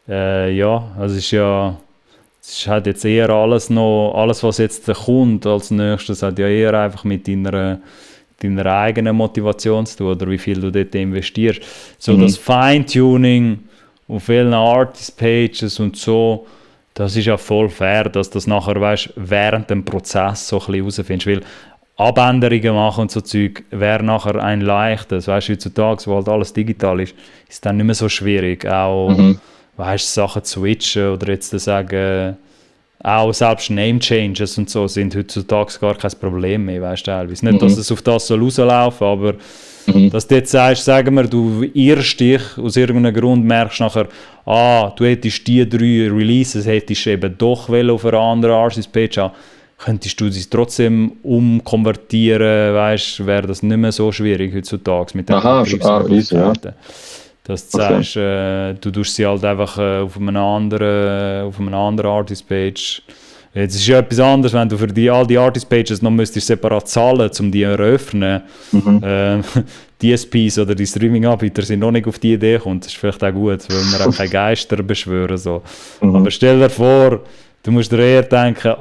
ja, also es ist halt jetzt eher alles, was jetzt kommt als nächstes, hat ja eher einfach mit deiner eigenen Motivation zu tun, oder wie viel du dort investierst. So das Feintuning auf vielen Artist-Pages und so, das ist ja voll fair, dass das nachher, weißt, während dem Prozess so ein bisschen rausfindest, weil Abänderungen machen und so Zeug, wäre nachher ein leichtes. Weißt du, heutzutage, wo halt alles digital ist, ist es dann nicht mehr so schwierig, auch weißt, Sachen zu switchen oder jetzt zu sagen, auch selbst Name-Changes und so sind heutzutage gar kein Problem mehr, weißt du, teilweise. Nicht, dass es auf das soll rauslaufen, aber dass du jetzt sagst, sagen wir, du irrst dich aus irgendeinem Grund, merkst nachher, du hättest die 3 Releases, hättest eben doch auf einer anderen Artist-Page haben, könntest du sie trotzdem umkonvertieren, weißt, wäre das nicht mehr so schwierig heutzutage mit den Betriebsmöglichkeiten. Dass du sagst, du tust sie halt einfach auf einer anderen Artist-Page. Jetzt ist ja etwas anderes, wenn du für all die Artist-Pages noch müsstest separat zahlen, um die zu eröffnen. DSPs oder die Streaming-Anbieter sind noch nicht auf die Idee gekommen. Das ist vielleicht auch gut, weil wir auch keine Geister beschwören. So. Aber stell dir vor, du musst dir eher denken,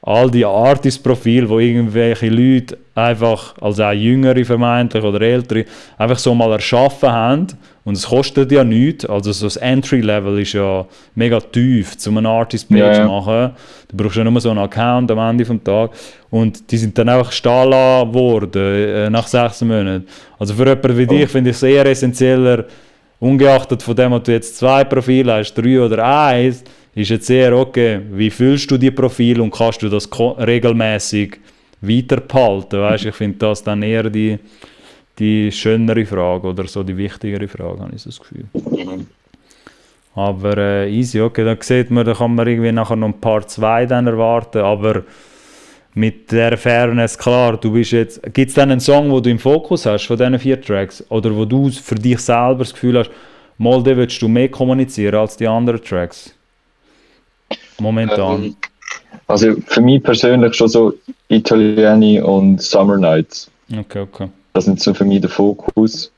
all die Artist-Profile, wo irgendwelche Leute einfach, also auch Jüngere vermeintlich oder Ältere, einfach so mal erschaffen haben. Und es kostet ja nichts. Also so das Entry-Level ist ja mega tief, um eine Artist-Page zu machen. Du brauchst ja nur so einen Account am Ende des Tages. Und die sind dann einfach stehen worden nach 6 Monaten. Also für jemanden wie dich finde ich es eher essentieller, ungeachtet von dem, dass du jetzt 2 Profile hast, 3 oder 1, ist jetzt eher okay, wie fühlst du die Profile und kannst du das regelmäßig weiterbehalten? Weißt? Ich finde das dann eher die schönere Frage oder so die wichtigere Frage, habe ich das Gefühl. Aber easy, okay, dann sieht man, da kann man irgendwie nachher noch ein Part 2 dann erwarten, aber mit der Fairness, klar, du bist jetzt, gibt es dann einen Song, wo du im Fokus hast von diesen 4 Tracks oder wo du für dich selber das Gefühl hast, mal den willst du mehr kommunizieren als die anderen Tracks? Momentan. Also für mich persönlich schon so Italiani und Summer Nights. Okay. Das sind so für mich der Fokus.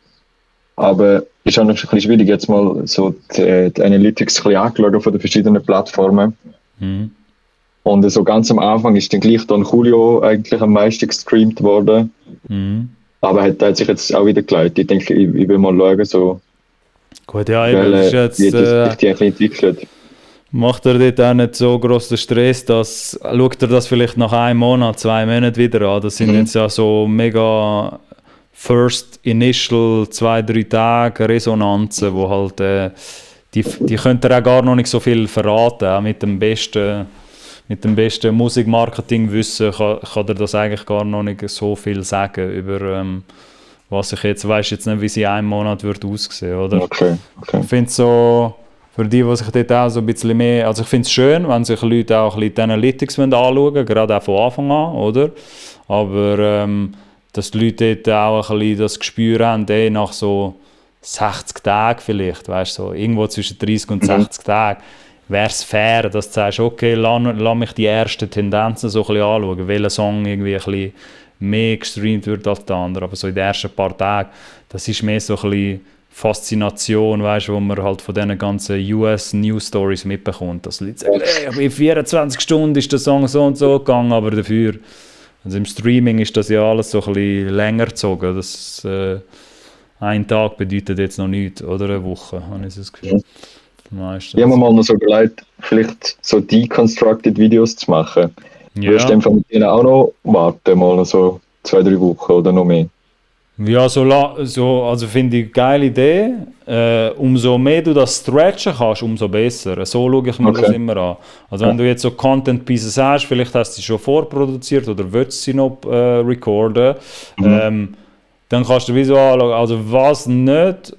Aber ist auch noch ein bisschen schwierig, jetzt mal so die Analytics ein bisschen angeschaut von den verschiedenen Plattformen. Und so ganz am Anfang ist dann gleich Don Julio eigentlich am meisten gestreamt worden. Aber hat sich jetzt auch wieder geleitet. Ich denke, ich will mal schauen, so, gut, ja, eben, das ist jetzt, wie sich die entwickelt. Macht er dort auch nicht so grossen Stress, schaut er das vielleicht nach 1 Monat, 2 Monaten wieder an. Das sind jetzt ja so mega First Initial 2-3 Tage Resonanzen, wo halt die könnt ihr auch gar noch nicht so viel verraten. Auch mit dem besten Musikmarketing-Wissen kann er das eigentlich gar noch nicht so viel sagen über was ich jetzt weiss jetzt nicht, wie sie in 1 Monat wird aussehen, oder? Okay. Ich finde so für die sich dort auch so ein bisschen mehr, also ich finde es schön, wenn sich Leute auch ein bisschen die Analytics anschauen wollen, gerade auch von Anfang an, oder? Aber dass die Leute dort auch ein bisschen das Gespür haben, nach so 60 Tagen vielleicht, weißt du, so irgendwo zwischen 30 und 60 Tagen, wäre es fair, dass du sagst, okay, lass mich die ersten Tendenzen so ein bisschen anschauen, welcher Song irgendwie ein bisschen mehr gestreamt wird als der andere, aber so in den ersten paar Tagen, das ist mehr so ein bisschen Faszination, weißt, wo man halt von diesen ganzen US-News-Stories mitbekommt, dass Leute sagen, in 24 Stunden ist der Song so und so gegangen, aber dafür, also im Streaming ist das ja alles so ein bisschen länger gezogen, das ein Tag bedeutet jetzt noch nichts, oder eine Woche, habe ich das Gefühl. Ich habe mir mal noch so überlegt, vielleicht so deconstructed Videos zu machen. Ja. Würdest du einfach mit denen auch noch warten, mal noch so 2-3 Wochen oder noch mehr? Ja, also finde ich eine geile Idee. Umso mehr du das stretchen kannst, umso besser. So schaue ich mir das immer an. Also wenn du jetzt so Content Pieces hast, vielleicht hast du sie schon vorproduziert oder willst sie noch recorden, dann kannst du wie so anschauen, also was nicht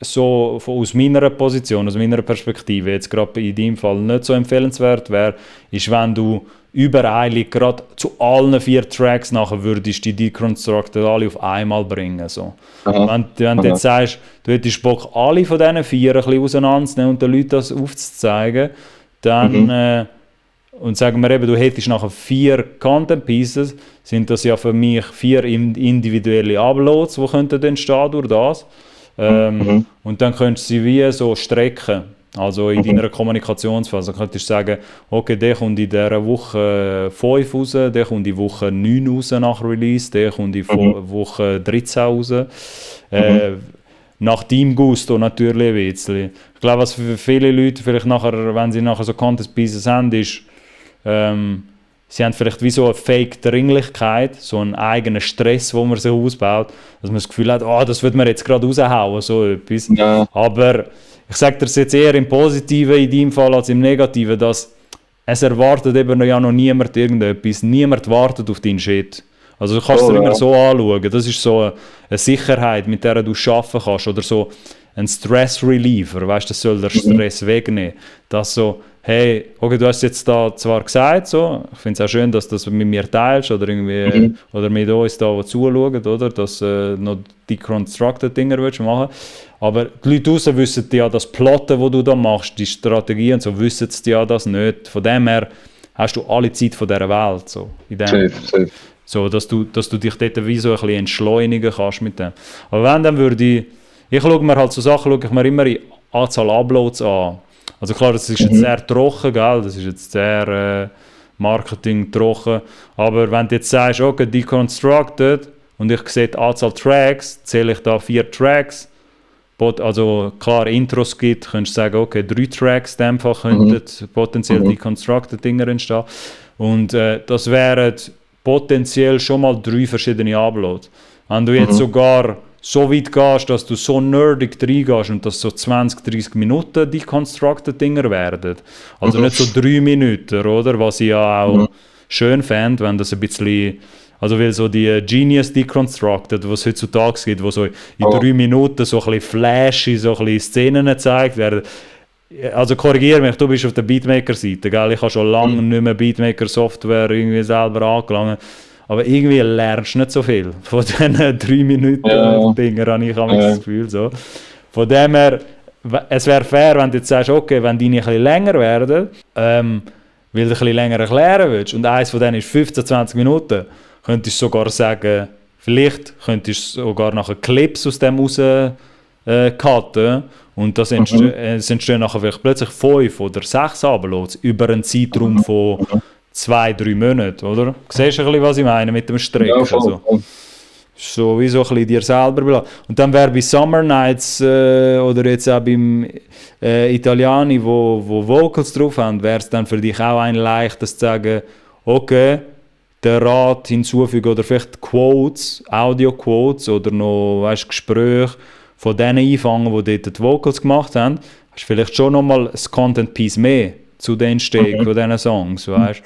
so aus meiner Position, aus meiner Perspektive, jetzt gerade in deinem Fall nicht so empfehlenswert wäre, ist, wenn du übereilig gerade zu allen 4 Tracks nachher würdest die Deconstructed alle auf einmal bringen. So. Wenn du jetzt sagst, du hättest Bock, alle von diesen 4 ein bisschen auseinanderzunehmen und den Leuten das aufzuzeigen, dann und sagen wir eben, du hättest nachher 4 Content Pieces, sind das ja für mich 4 individuelle Uploads, die könnten entstehen durch das. Und dann könntest du sie wie so strecken, also in deiner Kommunikationsphase. Dann könntest du sagen, okay, der kommt in dieser Woche 5 raus, der kommt in Woche 9 raus nach Release, der kommt in Woche 13 raus. Nach deinem Gusto natürlich ein bisschen. Ich glaube, was für viele Leute vielleicht nachher, wenn sie nachher so Content Pieces haben, ist, sie haben vielleicht wie so eine Fake-Dringlichkeit, so einen eigenen Stress, wo man sich ausbaut, dass man das Gefühl hat, das wird man jetzt gerade raushauen, so etwas. Ja. Aber ich sage dir das jetzt eher im Positiven in deinem Fall als im Negativen, dass es erwartet eben ja noch niemand irgendetwas, niemand wartet auf deinen Shit. Also du kannst es dir immer so anschauen, das ist so eine Sicherheit, mit der du arbeiten kannst, oder so ein Stress-Reliever, weißt du, das soll der Stress wegnehmen. Dass so, hey, okay, du hast jetzt da zwar gesagt, so, ich finde es auch schön, dass du das mit mir teilst, oder irgendwie, oder mit uns da, die zuschauen, oder, dass noch deconstructed Dinger willst machen. Aber die Leute draussen wissen ja das Plotten, das du da machst, die Strategie und so, wissen sie ja das nicht. Von dem her hast du alle Zeit von dieser Welt, so, in dem, Safe. so, dass du dich dort wie so ein bisschen entschleunigen kannst mit dem. Aber wenn, dann würde ich schaue mir halt so Sachen, schaue ich mir immer die Anzahl Uploads an. Also klar, das ist jetzt sehr trocken, gell? Das ist jetzt sehr Marketing trocken. Aber wenn du jetzt sagst, okay, deconstructed und ich sehe die Anzahl Tracks, zähle ich da 4 Tracks. Also klar, Intros gibt, könntest du sagen, okay, 3 Tracks in dem Fall könnten potenziell deconstructed Dinger entstehen. Und das wären potenziell schon mal 3 verschiedene Uploads. Wenn du jetzt sogar so weit gehst, dass du so nerdig reingehst und dass so 20, 30 Minuten deconstructed Dinger werden. Also nicht so 3 Minuten, oder? Was ich ja auch schön fände, wenn das ein bisschen, also weil so die Genius Deconstructed, was es heutzutage gibt, wo so in 3 Minuten so ein bisschen flashy, so ein bisschen Szenen gezeigt werden. Also korrigiere mich, du bist auf der Beatmaker-Seite, gell? Ich habe schon lange nicht mehr Beatmaker-Software irgendwie selber angelangt. Aber irgendwie lernst du nicht so viel von diesen 3 Minuten Dinger, habe ich das Gefühl. So. Von dem her, es wäre fair, wenn du jetzt sagst, okay, wenn deine ein bisschen länger werden, weil du ein bisschen länger erklären willst, und eins von denen ist 15, 20 Minuten, könntest du sogar sagen, vielleicht könntest du sogar nachher Clips aus dem raus cutten, und es entstehen nachher vielleicht plötzlich 5 oder 6 Uploads über einen Zeitraum von 2-3 Monate, oder? Siehst du ein bisschen, was ich meine mit dem Strecken? Ja, voll. So wie so ein bisschen dir selber belassen. Und dann wäre bei Summer Nights oder jetzt auch beim Italiani, wo Vocals drauf haben, wäre es dann für dich auch ein leichtes zu sagen, okay, den Rat hinzufügen oder vielleicht Quotes, Audio-Quotes oder noch, weißt, Gespräche von denen einfangen, die dort die Vocals gemacht haben, hast du vielleicht schon nochmal ein Content-Piece mehr zu den Entstehung von diesen Songs, weißt.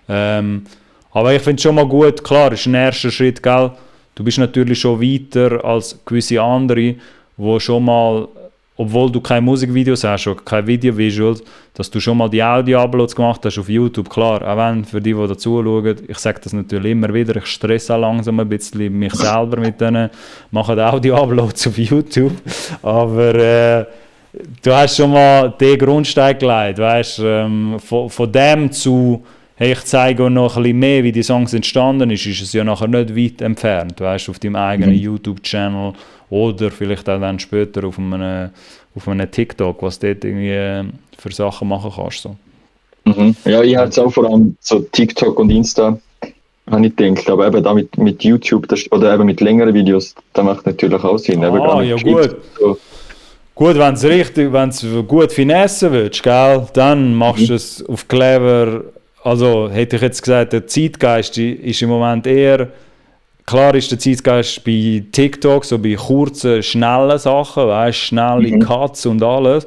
Aber ich finde es schon mal gut, klar, ist ein erster Schritt, gell? Du bist natürlich schon weiter als gewisse andere, wo schon mal, obwohl du keine Musikvideos hast oder keine Video-Visuals, dass du schon mal die Audio-Uploads gemacht hast auf YouTube, klar, auch wenn für die dazu schauen, ich sage das natürlich immer wieder, ich stresse auch langsam ein bisschen mich selber mit denen, mache Audio-Uploads auf YouTube, aber du hast schon mal den Grundstein gelegt, weißt, von dem zu, hey, ich zeige auch noch ein bisschen mehr, wie die Songs entstanden ist es ja nachher nicht weit entfernt, weißt, auf deinem eigenen YouTube-Channel oder vielleicht auch dann später auf einem TikTok, was du dort irgendwie für Sachen machen kannst. So. Ja, ich habe jetzt auch vor allem so TikTok und Insta, habe ich gedacht, aber eben da mit YouTube oder eben mit längeren Videos, das macht natürlich auch Sinn. Ja gut. So. Gut, wenn du gut finessen willst, gell, dann machst du es auf clever. Also hätte ich jetzt gesagt, der Zeitgeist ist im Moment eher, klar ist der Zeitgeist bei TikTok, so bei kurzen, schnellen Sachen, weißt, schnelle Cuts und alles,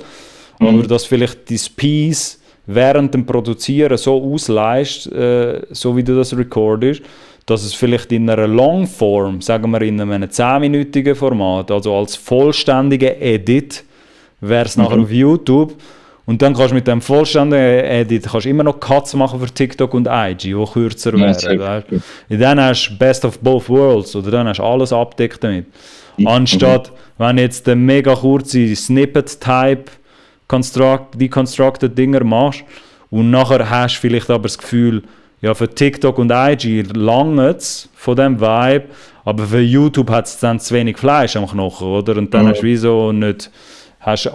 aber dass vielleicht dein Piece während dem Produzieren so ausleist, so wie du das recordest, dass es vielleicht in einer Longform, sagen wir in einem 10-minütigen Format, also als vollständiger Edit, wäre es nachher auf YouTube. Und dann kannst du mit dem vollständigen Edit kannst immer noch Cuts machen für TikTok und IG, die kürzer wären. Und dann hast du Best of Both Worlds, oder dann hast du alles abdeckt damit. Anstatt, wenn jetzt den mega kurze Snippet-Type deconstructed Dinger machst und nachher hast du vielleicht aber das Gefühl, ja, für TikTok und IG langt es von dem Vibe, aber für YouTube hat es dann zu wenig Fleisch am Knochen, oder? Und dann hast du wieso nicht, also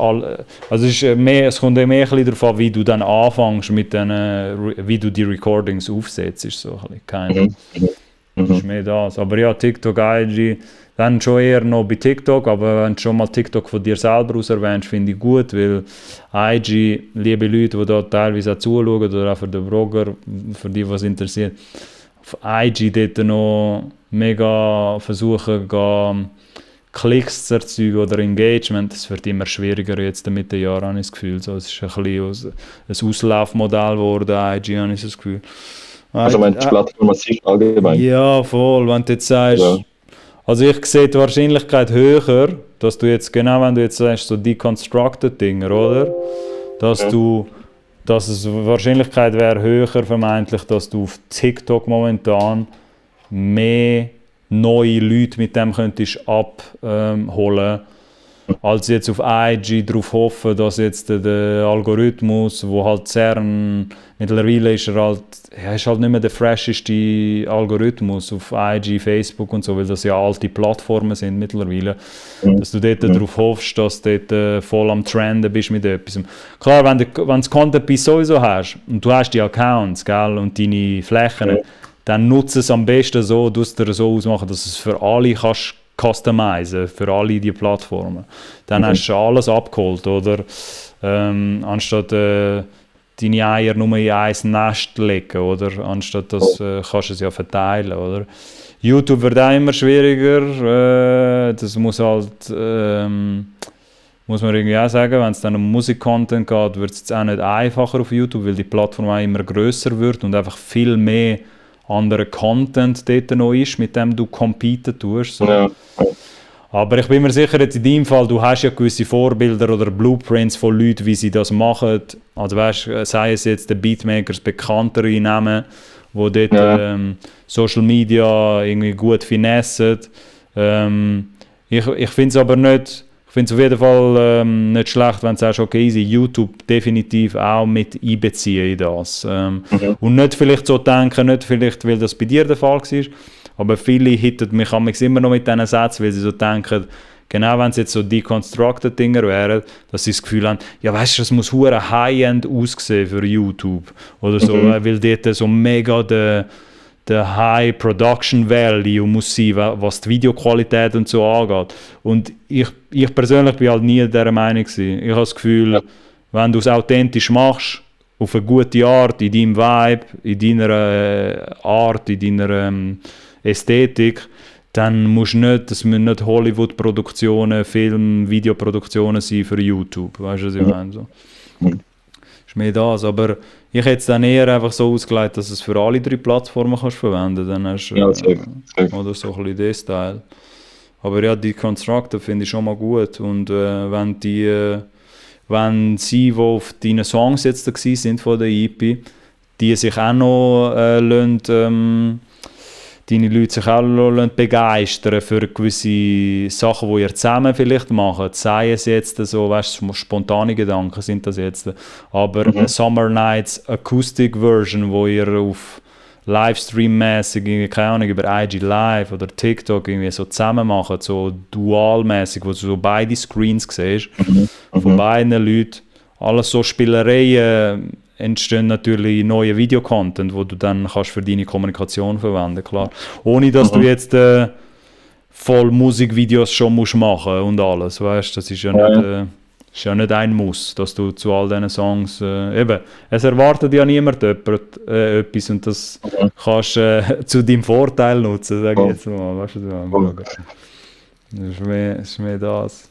es kommt mehr ein bisschen darauf an, wie du dann anfängst mit wie du die Recordings aufsetzt, so ein bisschen. Das ist mehr das. Aber ja, TikTok, IG, dann schon eher noch bei TikTok, aber wenn du schon mal TikTok von dir selber aus erwähnst, finde ich gut, weil IG, liebe Leute, die da teilweise auch zuschauen oder auch für den Blogger, für die, was interessiert, auf IG dort noch mega versuchen, Klicks zu erzeugen oder Engagement. Das wird immer schwieriger jetzt mit den Jahren, habe ich das Gefühl. So, es ist ein bisschen ein Auslaufmodell geworden, IG, habe ich das Gefühl. Also wenn die Plattform massiv allgemein. Ja, voll. Wenn du jetzt sagst, ja. Also ich sehe die Wahrscheinlichkeit höher, dass du jetzt, genau wenn du jetzt sagst, so deconstructed Dinger, oder? Dass es Wahrscheinlichkeit wäre höher vermeintlich, dass du auf TikTok momentan mehr neue Leute mit dem könntest abholen, als jetzt auf IG darauf hoffen, dass jetzt der Algorithmus, wo halt CERN, mittlerweile ist ist halt nicht mehr der fresheste Algorithmus auf IG, Facebook und so, weil das ja alte Plattformen sind mittlerweile, dass du dort darauf hoffst, dass du dort voll am Trenden bist mit etwas. Klar, wenn du das Content Piece sowieso hast und du hast die Accounts, gell, und deine Flächen, dann nutze es am besten so, du es dir so ausmachen, dass es für alle kannst customizen, für alle die Plattformen. Dann hast du alles abgeholt, oder? Anstatt deine Eier nur in ein Nest legen, oder? Anstatt das kannst du es ja verteilen, oder? YouTube wird auch immer schwieriger, das muss halt, muss man irgendwie auch sagen, wenn es dann um Musik-Content geht, wird es jetzt auch nicht einfacher auf YouTube, weil die Plattform auch immer grösser wird und einfach viel mehr anderer Content dort noch ist, mit dem du competen tust. So. Ja. Aber ich bin mir sicher, jetzt in deinem Fall, du hast ja gewisse Vorbilder oder Blueprints von Leuten, wie sie das machen. Also weißt, sei es jetzt der Beatmakers, bekanntere Namen, die dort Social Media irgendwie gut finessen. Ich finde es aber nicht, ich finde es auf jeden Fall nicht schlecht, wenn du sagst, okay, easy, YouTube definitiv auch mit einbeziehen in das. Und nicht vielleicht so denken, nicht vielleicht, weil das bei dir der Fall war, aber viele hitten mich immer noch mit diesen Sätzen, weil sie so denken, genau wenn es jetzt so deconstructed Dinger wären, dass sie das Gefühl haben, ja weißt du, das muss hure High-End aussehen für YouTube oder so, weil dort so mega der High Production Value muss sein, was die Videoqualität und so angeht. Und ich persönlich bin halt nie dieser Meinung gewesen. Ich habe das Gefühl, wenn du es authentisch machst, auf eine gute Art, in deinem Vibe, in deiner Art, in deiner Ästhetik, dann musst du nicht, das müssen nicht Hollywood-Produktionen, Film-Videoproduktionen sein für YouTube. Weißt du, was ich meine? So. Ist mehr das, aber ich hätte es dann eher einfach so ausgelegt, dass es für alle 3 Plattformen kannst verwenden kannst. Dann hast du oder so ein bisschen den Style. Aber ja, die Constructor finde ich schon mal gut. Und wenn sie, die auf deinen Songs jetzt da sind von der EP, die sich auch noch deine Leute sich auch begeistern für gewisse Sachen, die ihr zusammen vielleicht macht. Sei es jetzt so, weißt du, spontane Gedanken sind das jetzt. Aber eine Summer Nights Acoustic Version, wo ihr auf Livestream-mäßig, keine Ahnung, über IG Live oder TikTok irgendwie so zusammen macht, so dual-mäßig, wo du so beide Screens siehst, von beiden Leuten, alles so Spielereien, entstehen natürlich neue Videocontent, wo du dann kannst für deine Kommunikation verwenden, klar. Ohne dass du jetzt voll Musikvideos schon musst machen und alles, weißt, das ist ja nicht ein Muss, dass du zu all diesen Songs eben, es erwartet ja niemand etwas und das kannst zu deinem Vorteil nutzen, sage ich jetzt mal, weißt du, das ist mehr das.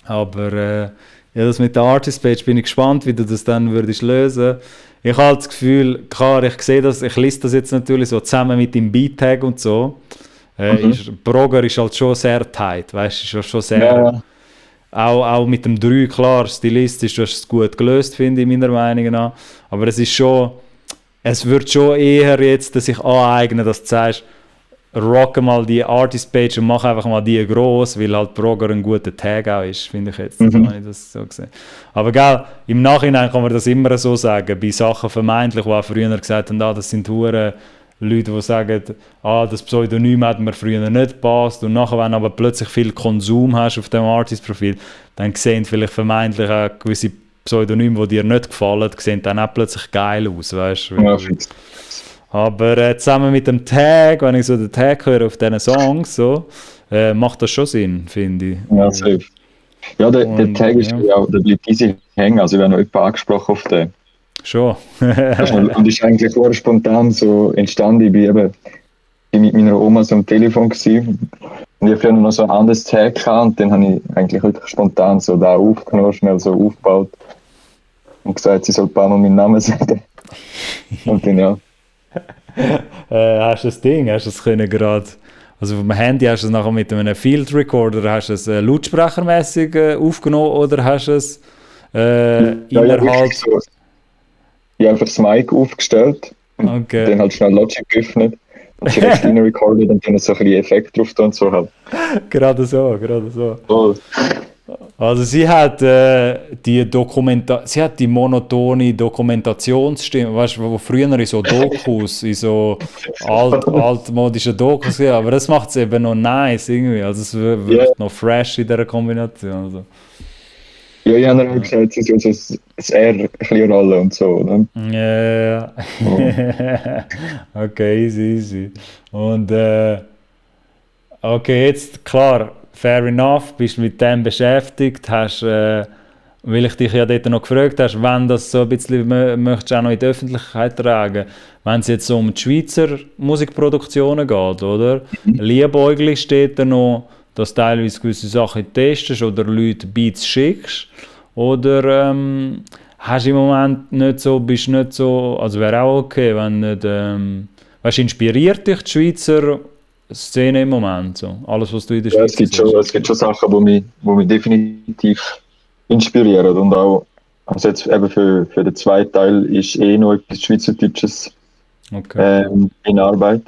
Aber ja, das mit der Artist-Page bin ich gespannt, wie du das dann würdest lösen. Ich habe das Gefühl, klar, ich sehe das, ich lese das jetzt natürlich so zusammen mit dem Beat-Tag und so. Progger ist halt schon sehr tight, weißt du, ist schon sehr... Auch mit dem 3, klar, stilistisch, du hast es gut gelöst, finde ich, meiner Meinung nach. Aber es wird schon eher jetzt sich aneignen, dass du sagst, rocke mal die Artist-Page und mach einfach mal die gross, weil halt Progger ein guter Tag auch ist, finde ich jetzt. Das habe ich das so gesehen. Aber gell, im Nachhinein kann man das immer so sagen, bei Sachen vermeintlich, die auch früher gesagt haben, das sind Leute, die sagen, das Pseudonym hat mir früher nicht gepasst und nachher, wenn du aber plötzlich viel Konsum hast auf dem Artist-Profil, dann sehen vielleicht vermeintlich auch gewisse Pseudonyme, die dir nicht gefallen, sehen dann auch plötzlich geil aus, weißt du? Aber zusammen mit dem Tag, wenn ich so den Tag höre auf diesen Songs, so, macht das schon Sinn, finde ich. Ja, safe. Ja, der Tag ist ja. ja auch, der bleibt easy hängen. Also, wir haben noch jemanden angesprochen auf den. Schon. Und ist eigentlich sehr spontan so entstanden. Ich bin mit meiner Oma so am Telefon gewesen. Und ich habe noch so ein anderes Tag gehabt. Und dann habe ich eigentlich wirklich spontan so da aufgenommen, schnell so aufgebaut. Und gesagt, sie soll ein paar Mal meinen Namen sagen. Und dann ja. Hast du das Ding, hast du es können gerade, also auf dem Handy hast du es nachher mit einem Field Recorder, hast du es lautsprechermäßig aufgenommen oder hast du es innerhalb... So. Ich habe einfach das Mic aufgestellt und Okay. dann halt schnell Logic geöffnet und direkt rein recorded und dann so ein bisschen Effekt drauf und so halt. Gerade so. Voll. Also sie hat sie hat die monotone Dokumentationsstimme, weißt du, wo früher in so Dokus, in so altmodischen Dokus, ja, aber das macht es eben noch nice irgendwie, also es wirkt noch fresh in dieser Kombination. Also. Ja, ich habe auch gesagt, sie soll so das R ein bisschen rollen und so, oder? Ja. Okay, easy. Und okay, jetzt klar, fair enough, bist mit dem beschäftigt, hast, weil ich dich ja dort noch gefragt hast, wenn das so ein bisschen möchtest du auch noch in die Öffentlichkeit tragen, wenn es jetzt so um die Schweizer Musikproduktionen geht, oder? Liebäuglich steht da noch, dass du teilweise gewisse Sachen testest oder Leute Beats schickst, oder hast im Moment nicht so, bist nicht so, also wäre auch okay, wenn nicht, weißt, inspiriert dich die Schweizer Szene im Moment, so? Alles, was du in der Ja, Schweiz siehst? es gibt schon Sachen, die mich definitiv inspirieren und auch, also jetzt eben für den zweiten Teil ist noch etwas Schweizerdeutsches Okay. in Arbeit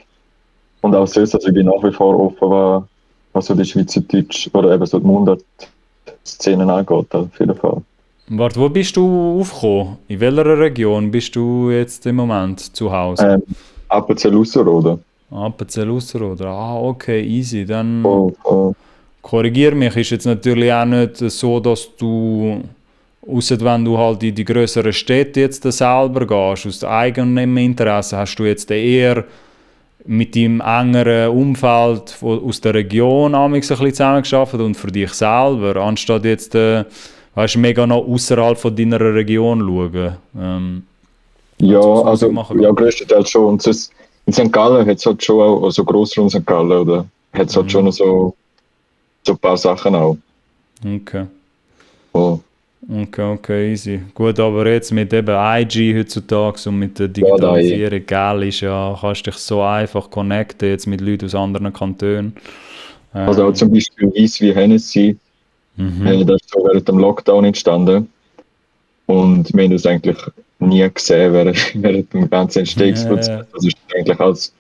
und auch sonst, also ich bin nach wie vor offen, was so die Schweizerdeutsch oder eben so die Mundart-Szenen angeht, auf jeden Fall. Warte, wo bist du aufgekommen? In welcher Region bist du jetzt im Moment zu Hause? Appenzell-Ausserrhoden. Appenzell Ausserrhoden. Ah, okay, easy. Dann Voll. korrigier mich. Ist jetzt natürlich auch nicht so, dass du, ausser wenn du halt in die grösseren Städte jetzt selber gehst, aus eigenem Interesse, hast du jetzt eher mit deinem engeren Umfeld aus der Region amigs ein bisschen zusammengearbeitet und für dich selber, anstatt jetzt weißt, mega noch außerhalb von deiner Region schauen. Ja, zum also Musikmachen ja, gehen. größtenteils schon. Und sonst, in St. Gallen hat es halt schon auch, also Grossraum St. Gallen, oder? Hat es halt schon noch so ein paar Sachen auch. Okay. Voll. Okay, easy. Gut, aber jetzt mit eben IG heutzutage und mit der Ja, da Digitalisierung, gell, ist ja, kannst dich so einfach connecten jetzt mit Leuten aus anderen Kantonen. Also auch zum Beispiel Weiss wie Hennessy, das ist so während dem Lockdown entstanden. Und wir haben das eigentlich nie gesehen während dem ganzen Entstehungsprozess. Das ist eigentlich alles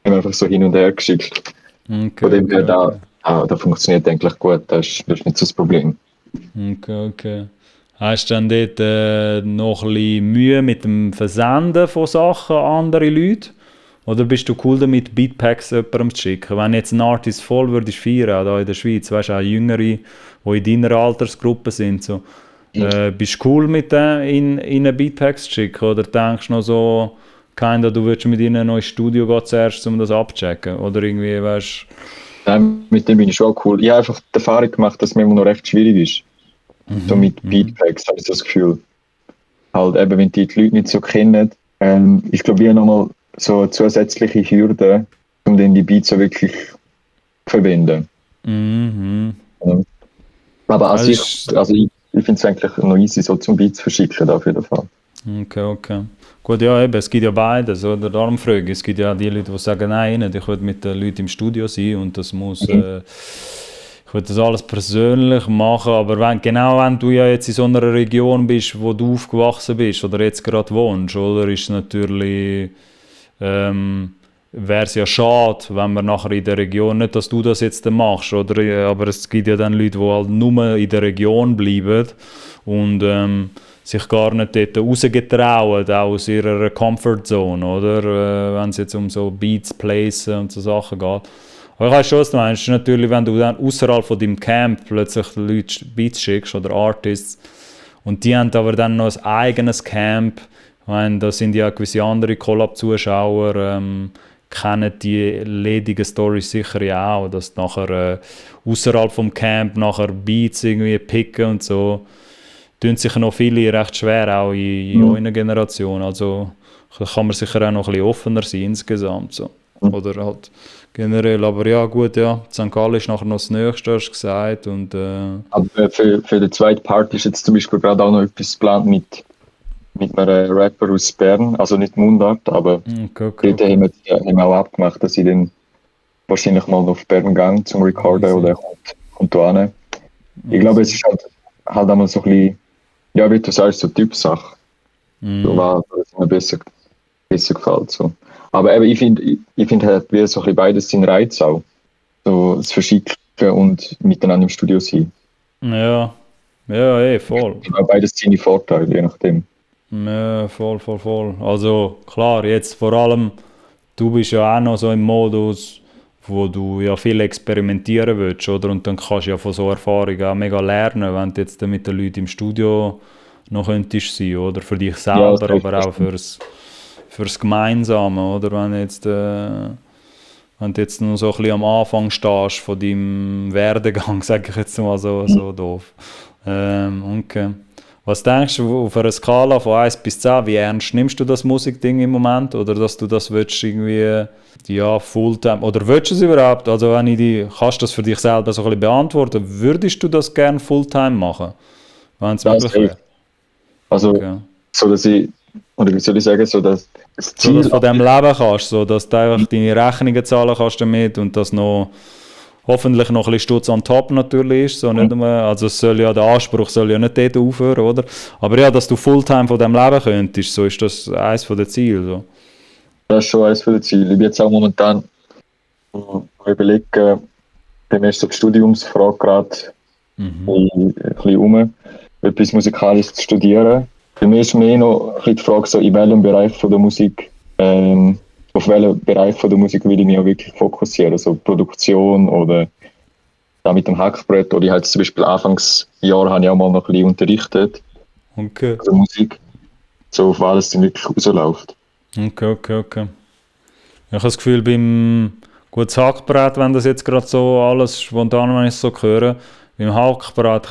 haben wir einfach so hin und her geschickt. Von dem her, da funktioniert eigentlich gut, das ist nicht so das Problem. Okay. Hast du dann dort noch ein bisschen Mühe mit dem Versenden von Sachen an andere Leute? Oder bist du cool damit, Beatpacks jemandem zu schicken? Wenn jetzt ein Artist voll würdest feiern, hier in der Schweiz, weißt du, auch Jüngere, die in deiner Altersgruppe sind, so, bist du cool mit denen in eine Beatpacks zu schicken? Oder denkst du noch so, du würdest mit ihnen noch ins Studio gehen zuerst, um das abzuchecken? Oder irgendwie, weißt mit dem bin ich schon cool. Ich habe einfach die Erfahrung gemacht, dass es mir immer noch recht schwierig ist. So mit Beatpacks habe ich das Gefühl. Halt eben, wenn die Leute nicht so kennen, ich glaube, wir nochmal so eine zusätzliche Hürde, um dann die Beats so wirklich zu verwenden. Aber an sich, also ich finde es eigentlich noch easy, so zum Beats verschicken, auf jeden Fall. Okay. Gut, ja, eben, es gibt ja beides, oder? Darum frage ich. Es gibt ja die Leute, die sagen, nein, ich will mit den Leuten im Studio sein und das muss, ich will das alles persönlich machen, aber wenn du ja jetzt in so einer Region bist, wo du aufgewachsen bist oder jetzt gerade wohnst, oder, ist natürlich, wäre es ja schade, wenn man nachher in der Region, nicht, dass du das jetzt dann machst, oder, aber es gibt ja dann Leute, die halt nur in der Region bleiben und sich gar nicht dort rausgetrauen, auch aus ihrer Comfortzone, oder? Wenn es jetzt um so Beats, Plays und so Sachen geht. Aber ich weiß schon, was du meinst. Natürlich, wenn du dann außerhalb von deinem Camp plötzlich Leute Beats schickst oder Artists und die haben aber dann noch ein eigenes Camp, Ich meine, da sind ja gewisse andere Collab-Zuschauer, kennen die ledigen Storys sicher ja auch, dass nachher außerhalb vom Camp nachher Beats irgendwie picken und so. Tun sich noch viele recht schwer, auch in eurer Generation. Also kann man sicher auch noch ein bisschen offener sein insgesamt. So. Oder halt generell. Aber ja, gut, ja. St. Gallen ist nachher noch das Nächste, hast du gesagt. Und, Aber für die zweite Part ist jetzt zum Beispiel gerade auch noch etwas geplant mit einem Rapper aus Bern, also nicht Mundart, aber dort haben wir auch abgemacht, dass ich dann wahrscheinlich mal auf Bern gehe zum Recorden oder er kommt da hin. Ich glaube, es ist halt einmal so ein bisschen, ja, wie du sagst, so Typsache. So, was mir besser gefällt. So. Aber eben, ich finde halt wie so ein bisschen beides seinen Reiz auch. So das Verschicken und miteinander im Studio sein. Ja, voll. Aber beides seine Vorteile, je nachdem. Ja, voll. Also klar, jetzt vor allem, du bist ja auch noch so im Modus, wo du ja viel experimentieren willst, oder? Und dann kannst du ja von so Erfahrungen auch mega lernen, wenn du jetzt mit den Leuten im Studio noch könntest sein, oder? Für dich selber, ja, aber auch fürs Gemeinsame, oder? Wenn du jetzt noch so ein bisschen am Anfang stehst von deinem Werdegang, sage ich jetzt mal so doof. Okay. Was denkst du auf einer Skala von 1 bis 10, wie ernst nimmst du das Musikding im Moment? Oder dass du das willst irgendwie, ja, Fulltime, oder willst du es überhaupt? Also kannst du das für dich selber so ein bisschen beantworten? Würdest du das gerne Fulltime machen? Wenn es möglich wäre? Also, okay. So dass ich, oder wie soll ich sagen, so dass das Ziel... So dass du von dem leben kannst, so dass du einfach deine Rechnungen zahlen kannst damit und das noch... Hoffentlich noch ein bisschen Stutz on top natürlich ist, so nicht nur, also der Anspruch soll ja nicht dort aufhören, oder? Aber ja, dass du Fulltime von dem leben könntest, so ist das eines der Ziele. So. Das ist schon eines der Ziele. Ich bin jetzt auch momentan überlegen, bei mir ist so die Studiumsfrage gerade ein bisschen rum, etwas Musikalisches zu studieren. Bei mir ist mehr noch ein bisschen die Frage, so in welchem Bereich von der Musik auf welchen Bereich von der Musik will ich mich auch wirklich fokussieren, also Produktion oder da mit dem Hackbrett, oder ich halt zum Beispiel Anfangsjahr habe ich auch mal noch ein bisschen unterrichtet, also Musik, so auf alles dann wirklich rausläuft. Okay. Ich habe das Gefühl, beim gutes Hackbrett, wenn das jetzt gerade so alles spontan, wenn ich es so höre, beim Hackbrett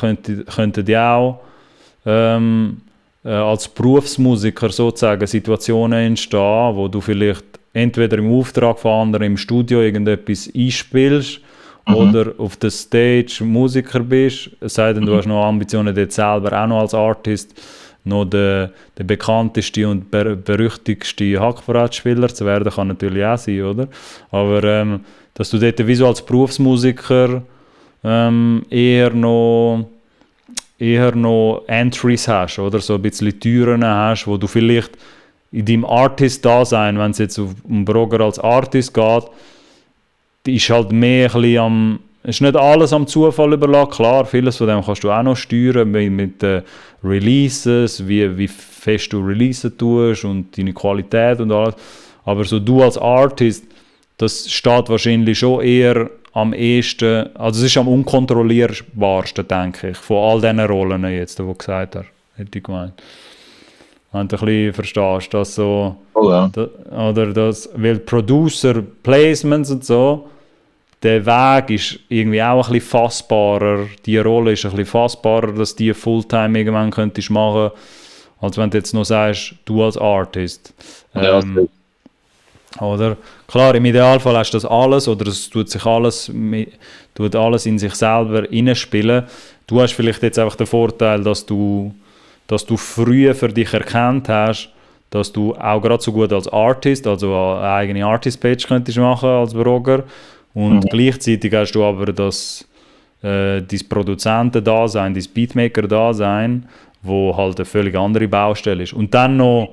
könnten die auch als Berufsmusiker sozusagen Situationen entstehen, wo du vielleicht entweder im Auftrag von anderen im Studio irgendetwas einspielst oder auf der Stage Musiker bist, es sei denn, du hast noch Ambitionen, dort selber auch noch als Artist noch der bekannteste und berüchtigste Hackbrettspieler zu werden, kann natürlich auch sein, oder? Aber dass du dort wie so als Berufsmusiker eher noch Entries hast, oder? So ein bisschen Türen hast, wo du vielleicht in deinem Artist-Dasein, wenn es jetzt um Brogger als Artist geht, ist halt mehr ein bisschen ist nicht alles am Zufall überlassen. Klar, vieles von dem kannst du auch noch steuern mit Releases, wie fest du releasen tust und deine Qualität und alles. Aber so du als Artist, das steht wahrscheinlich schon eher am ehesten, also es ist am unkontrollierbarsten, denke ich, von all diesen Rollen jetzt, die du gesagt hast, hätte ich gemeint. Wenn du ein bisschen verstehst, dass so, oder das, weil Producer, Placements und so, der Weg ist irgendwie auch ein bisschen fassbarer, die Rolle ist ein bisschen fassbarer, dass die Fulltime irgendwann könntest machen, als wenn du jetzt noch sagst, du als Artist. Oder? Klar, im Idealfall hast du das alles, oder es tut alles in sich selber hineinspielen. Du hast vielleicht jetzt einfach den Vorteil, dass du früher für dich erkannt hast, dass du auch gerade so gut als Artist, also eine eigene Artist-Page könntest machen als Blogger. Und gleichzeitig hast du aber dein Produzenten-Dasein, dein Beatmaker-Dasein, wo halt eine völlig andere Baustelle ist. Und dann noch,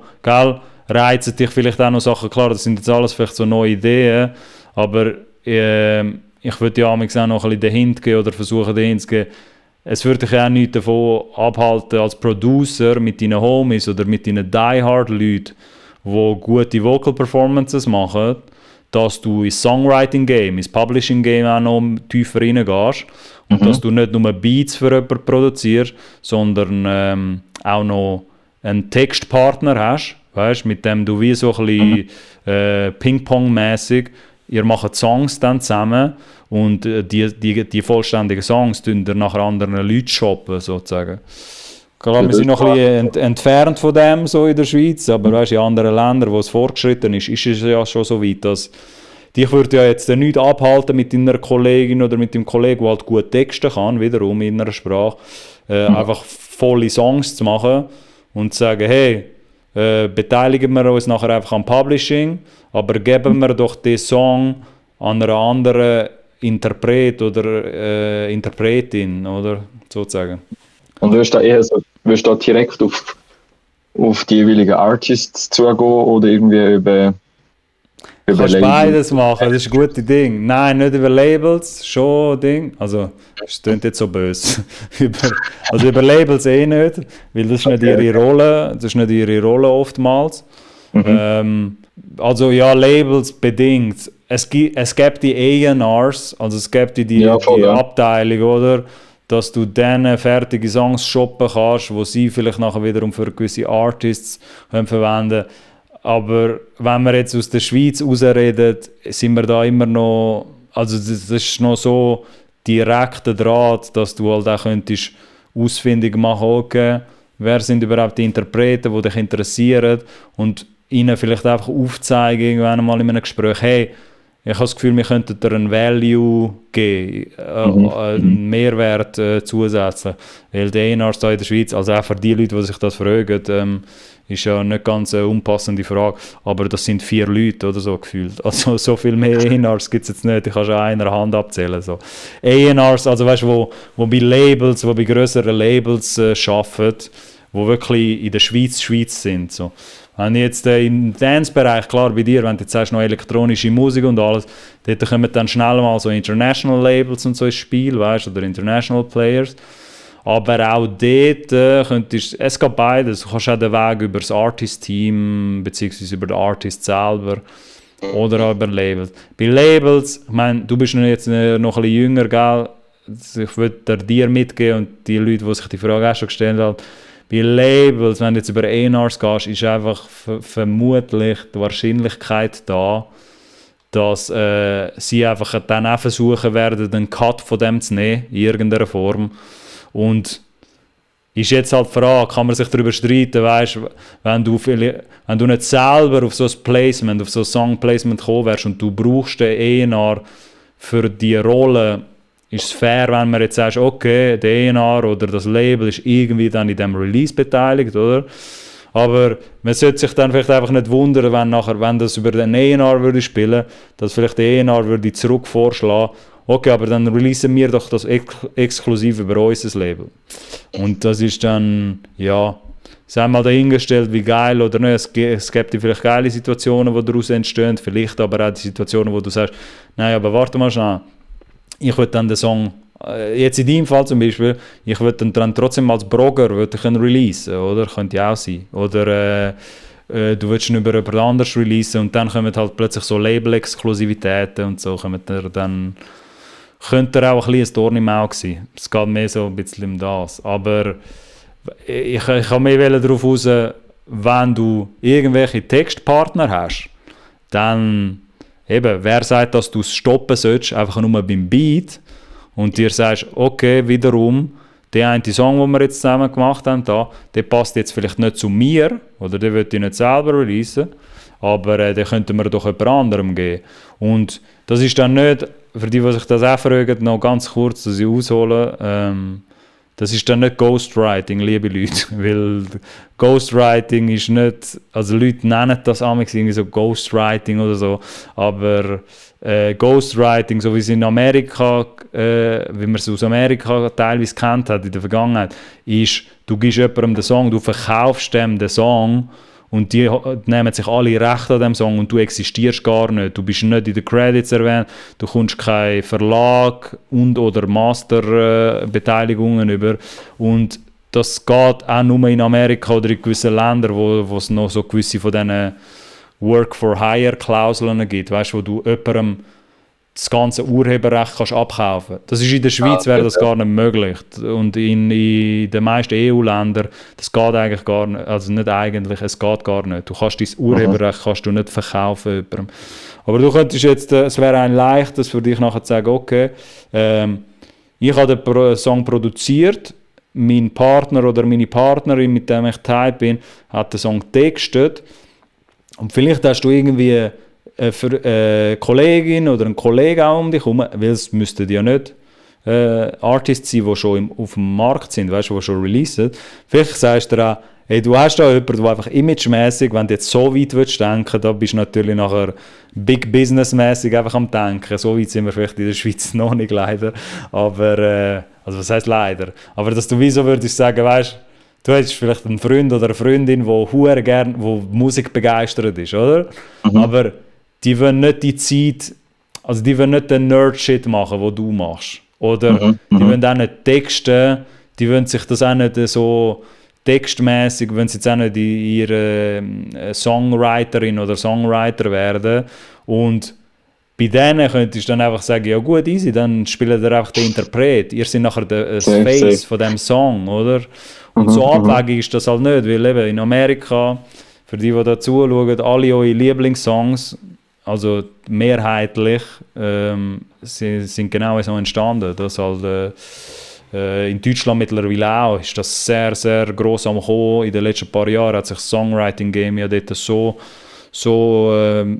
reizen dich vielleicht auch noch Sachen, klar, das sind jetzt alles vielleicht so neue Ideen, aber ich würde ja auch noch ein bisschen den Hint geben oder versuchen, den Hint zu geben, es würde dich auch nichts davon abhalten, als Producer mit deinen Homies oder mit deinen Die-Hard-Leuten, die gute Vocal-Performances machen, dass du ins Songwriting-Game, ins Publishing-Game auch noch tiefer reingehst und dass du nicht nur Beats für jemanden produzierst, sondern auch noch einen Textpartner hast, weißt, mit dem du wie so ein bisschen Ping-Pong-mäßig, ihr macht Songs dann zusammen und die vollständigen Songs tun ihr nachher anderen Leuten shoppen, sozusagen. Klar, wir sind noch ein bisschen entfernt von dem so in der Schweiz, aber weißt, in anderen Ländern, wo es fortgeschritten ist es ja schon so weit, dass dich würde ja jetzt nicht abhalten mit deiner Kollegin oder mit dem Kollegen, der halt gut texten kann, wiederum in einer Sprache, einfach volle Songs zu machen und zu sagen, hey, beteiligen wir uns nachher einfach am Publishing, aber geben wir doch den Song an einer anderen Interpret oder Interpretin, oder sozusagen. Und wirst du da eher so, wirst du da direkt auf die jeweiligen Artists zugehen oder irgendwie über Du kannst Labels? beides machen, das ist ein gutes Ding. Nein, nicht über Labels, schon ein Ding. Also, es klingt jetzt so böse. über Labels eh nicht, weil das ist nicht ihre Rolle, das ist nicht ihre Rolle oftmals. Also ja, Labels bedingt. Es gibt die A&Rs, also es gibt die Abteilung, oder? Dass du dann fertige Songs shoppen kannst, die sie vielleicht nachher wiederum für gewisse Artists verwenden können. Aber wenn wir jetzt aus der Schweiz rausreden, sind wir da immer noch, also das ist noch so direkter Draht, dass du halt auch könntest ausfindig machen, okay, wer sind überhaupt die Interpreten, die dich interessieren und ihnen vielleicht einfach aufzeigen, irgendwann mal in einem Gespräch, hey, ich habe das Gefühl, wir könnten dir einen Value geben, einen Mehrwert zusätzlich. Weil die A&Rs da in der Schweiz, also auch für die Leute, die sich das fragen, ist ja nicht ganz eine unpassende Frage, aber das sind 4 Leute oder so gefühlt. Also so viel mehr A&Rs gibt es jetzt nicht, ich kann schon einer Hand abzählen. So. A&Rs, also weißt du, wo bei Labels, wo bei grösseren Labels arbeiten, die wirklich in der Schweiz sind. So. Wenn jetzt im Dance-Bereich, klar bei dir, wenn du jetzt sagst, noch elektronische Musik und alles, dort kommen dann schnell mal so International Labels und so ins Spiel, weißt du, oder International Players. Aber auch dort könntest es geht beides. Du kannst auch den Weg über das Artist-Team, beziehungsweise über den Artist selber oder auch über Labels. Bei Labels, ich meine, du bist jetzt noch ein bisschen jünger, gell? Ich würde dir mitgeben und die Leute, die sich die Frage auch schon gestellt haben, bei Labels, wenn du jetzt über A&Rs gehst, ist einfach vermutlich die Wahrscheinlichkeit da, dass sie einfach dann auch versuchen werden, einen Cut von dem zu nehmen, in irgendeiner Form. Und ist jetzt halt die Frage, kann man sich darüber streiten, weißt, wenn du nicht selber auf so ein Placement, auf so ein Song-Placement gekommen wärst und du brauchst den A&R für die Rolle, ist es fair, wenn man jetzt sagt, okay, der A&R oder das Label ist irgendwie dann in diesem Release beteiligt, oder? Aber man sollte sich dann vielleicht einfach nicht wundern, wenn das über den A&R würde spielen, dass vielleicht der A&R würde zurück vorschlagen, okay, aber dann releasen wir doch das exklusiv über unser Label. Und das ist dann, ja, sei mal dahingestellt, wie geil oder nicht. Es gibt vielleicht geile Situationen, die daraus entstehen, vielleicht aber auch die Situationen, wo du sagst, nein, aber warte mal schnell, ich würde dann den Song, jetzt in deinem Fall zum Beispiel, ich würde dann trotzdem als Blogger releasen, oder? Könnte ja auch sein. Oder du willst ihn über jemand anderes releasen und dann kommen halt plötzlich so Label-Exklusivitäten und so, könnte er auch ein bisschen ein Dorn im Auge sein. Es geht mehr so ein bisschen um das. Aber ich kann mehr darauf raus, wenn du irgendwelche Textpartner hast, dann eben, wer sagt, dass du es stoppen sollst, einfach nur beim Beat und dir sagst, okay, wiederum, der eine Song, den wir jetzt zusammen gemacht haben, der passt jetzt vielleicht nicht zu mir oder der will ich nicht selber releasen, aber den könnten wir doch jemand anderem geben. Und das ist dann nicht, für die sich das auch fragen, noch ganz kurz, dass ich aushole, das ist dann nicht Ghostwriting, liebe Leute, weil Ghostwriting ist nicht, also Leute nennen das irgendwie so Ghostwriting oder so, aber Ghostwriting, so wie es in Amerika, wie man es aus Amerika teilweise kennt hat in der Vergangenheit, ist, du gibst jemandem den Song, du verkaufst dem den Song und die nehmen sich alle Rechte an dem Song und du existierst gar nicht. Du bist nicht in den Credits erwähnt, du kommst keinen Verlag und oder Masterbeteiligungen über und das geht auch nur in Amerika oder in gewissen Ländern, wo es noch so gewisse von diesen Work-for-Hire-Klauseln gibt, weißt, wo du jemandem das ganze Urheberrecht kannst abkaufen. Das ist in der Schweiz wäre das gar nicht möglich. Und in den meisten EU-Ländern, das geht eigentlich gar nicht, also nicht eigentlich, es geht gar nicht. Du kannst dein Urheberrecht kannst du nicht verkaufen jemandem. Aber du könntest jetzt, es wäre ein leichtes für dich nachher zu sagen, okay, ich habe den Song produziert, mein Partner oder meine Partnerin, mit dem ich tight bin, hat den Song getextet und vielleicht hast du irgendwie eine Kollegin oder einen Kollegen auch um dich herum, weil es müssten ja nicht Artists sein, die schon auf dem Markt sind, weißt du, die schon releasen. Vielleicht sagst du auch, hey, du hast da jemanden, der einfach imagemäßig, wenn du jetzt so weit willst denken, da bist du natürlich nachher big businessmäßig einfach am Denken. So weit sind wir vielleicht in der Schweiz noch nicht, leider. Aber, also was heisst leider? Aber dass du wieso würdest sagen, weißt du hättest vielleicht einen Freund oder eine Freundin, die gerne, wo Musik begeistert ist, oder? Aber die wollen nicht die Zeit, also die wollen nicht den Nerd-Shit machen, den du machst. Oder die wollen auch nicht texten, die wollen sich das auch nicht so textmäßig, wenn sie jetzt auch nicht ihre Songwriterin oder Songwriter werden. Und bei denen könntest du dann einfach sagen, ja gut, easy, dann spielt ihr einfach den Interpret. Ihr seid nachher das Face von dem Song, oder? Und so abwegig ist das halt nicht, weil eben in Amerika, für die da zuschauen, alle eure Lieblingssongs, also mehrheitlich, sind genau so entstanden. Das halt, in Deutschland mittlerweile auch ist das sehr, sehr gross am Kommen. In den letzten paar Jahren hat sich das Songwriting-Game ja dort so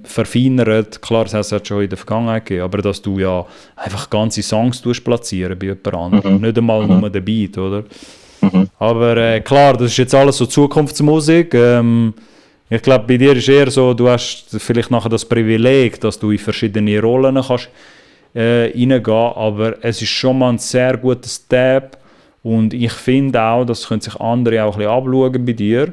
verfeinert. Klar, das hat es schon in der Vergangenheit gegeben, aber dass du ja einfach ganze Songs platzieren bei jemand anderem. Nicht einmal nur den Beat, oder? Aber klar, das ist jetzt alles so Zukunftsmusik. Ich glaube, bei dir ist eher so, du hast vielleicht nachher das Privileg, dass du in verschiedene Rollen kannst reingehen, aber es ist schon mal ein sehr guter Step und ich finde auch, das können sich andere auch ein bisschen abschauen bei dir,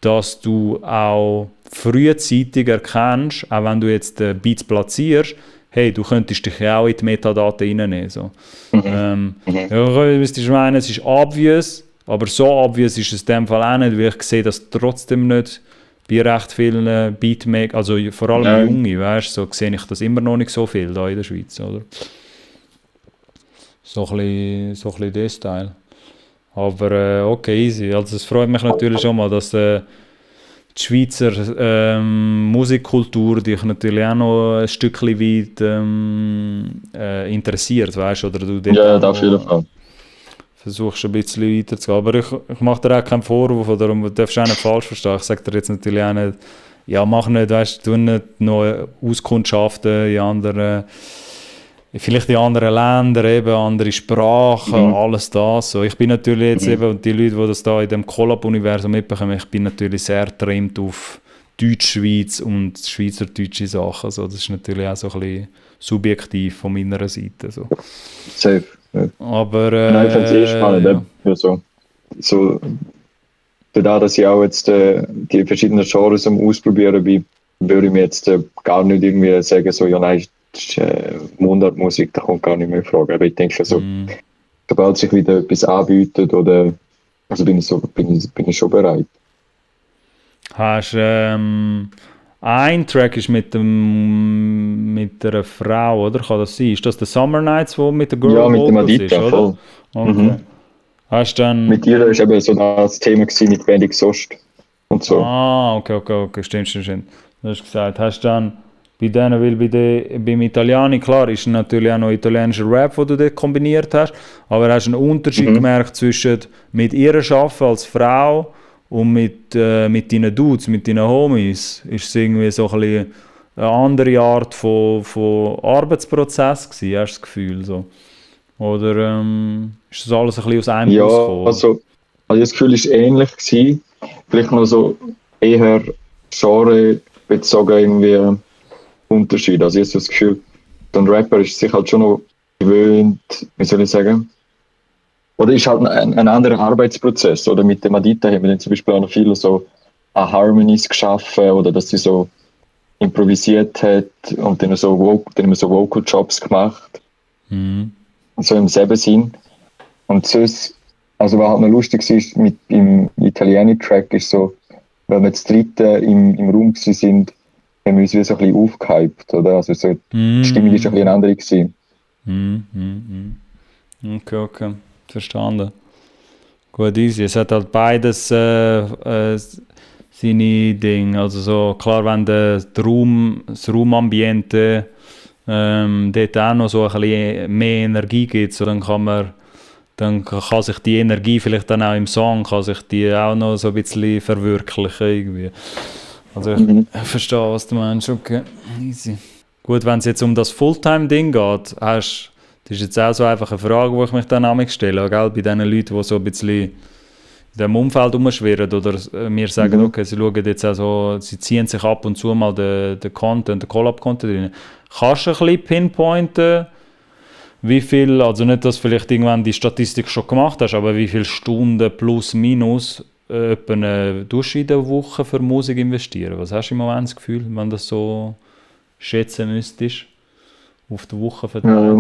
dass du auch frühzeitig erkennst, auch wenn du jetzt Beats platzierst, hey, du könntest dich ja auch in die Metadaten reinnehmen. So. Ja, ich meine, es ist obvious, aber so obvious ist es in dem Fall auch nicht, weil ich sehe das trotzdem nicht bei recht vielen Beatmaker, also vor allem Junge, weißt du, so sehe ich das immer noch nicht so viel da in der Schweiz, oder? So ein bisschen das Style. Aber okay, easy. Also es freut mich natürlich schon mal, dass die Schweizer Musikkultur dich natürlich auch noch ein Stückchen weit interessiert, weißt du, oder du ja, auf jeden Fall. Versuchst ein bisschen weiterzugehen. Aber ich mache dir auch keinen Vorwurf, oder du darfst auch nicht falsch verstehen. Ich sage dir jetzt natürlich auch nicht, ja, mach nicht, weißt du, nicht noch Auskundschaften in anderen, vielleicht in anderen Ländern, eben andere Sprachen, alles das. So. Ich bin natürlich jetzt eben, die Leute, die das da in dem Collab-Universum mitbekommen, ich bin natürlich sehr getrimmt auf Deutschschweiz und schweizerdeutsche Sachen. So. Das ist natürlich auch so ein bisschen subjektiv von meiner Seite. So. Safe. Ja. Aber nein, ich finde es spannend. Ja. So, da, dass ich auch jetzt die verschiedenen Genres am Ausprobieren bin, würde ich mir jetzt gar nicht irgendwie sagen, so, ja nein, das ist Mundartmusik, da kommt gar nicht mehr in Frage. Aber ich denke so, sobald sich wieder etwas anbietet, oder, also bin ich schon bereit. Hast ein Track ist mit einer Frau, oder? Kann das sein? Ist das der Summer Nights, wo mit der Girl ja, mit dem Vocals Adita, ist, oder? voll. Okay. Hast dann... Mit ihr war eben so das Thema mit Band Exhaust und so. Ah, okay, stimmt. Du hast gesagt, hast dann bei denen, weil beim Italiani, klar, ist natürlich auch noch italienischer Rap, den du dort kombiniert hast, aber hast du einen Unterschied gemerkt zwischen mit ihr arbeiten als Frau und mit deinen Dudes, mit deinen Homies? Ist es irgendwie so ein bisschen eine andere Art von Arbeitsprozess gewesen, hast du das Gefühl? So? Oder ist das alles ein bisschen aus einem Guss gekommen? Also das Gefühl war ähnlich gewesen. Vielleicht noch so eher genrebezogen irgendwie Unterschied. Also ich habe so das Gefühl, ein Rapper ist sich halt schon noch gewöhnt, wie soll ich sagen, oder ist halt ein anderer Arbeitsprozess. Oder mit dem Adita haben wir dann zum Beispiel auch noch viele so Harmonies geschaffen, oder dass sie so improvisiert hat und dann so Vocal Jobs gemacht. So im selben Sinn. Und sonst, also was halt noch lustig ist, mit im Italiani-Track ist so, weil wir das dritte im Raum sind, haben wir uns wie so ein bisschen aufgehypt, oder? Also so, die Stimmung ist ein bisschen eine andere gewesen. Okay, verstanden. Gut, easy. Es hat halt beides seine Dinge. Also so, klar, wenn das Raumambiente dort auch noch so ein bisschen mehr Energie gibt, so, dann kann sich die Energie vielleicht dann auch im Song, kann sich die auch noch so ein bisschen verwirklichen irgendwie. Also ich verstehe, was du meinst. Okay, easy. Gut, wenn es jetzt um das Fulltime-Ding geht, das ist jetzt auch so einfach eine Frage, die ich mich dann auch stelle, gell? Bei diesen Leuten, die so ein bisschen in diesem Umfeld rumschwirren oder mir sagen, okay, sie schauen jetzt auch so, sie ziehen sich ab und zu mal den Content, den Collab-Content rein. Kannst du ein bisschen pinpointen, wie viel, also nicht, dass du vielleicht irgendwann die Statistik schon gemacht hast, aber wie viele Stunden plus minus tust du in der Woche für Musik investieren? Was hast du im Moment das Gefühl, wenn du das so schätzen müsstest, auf die Woche verteilt?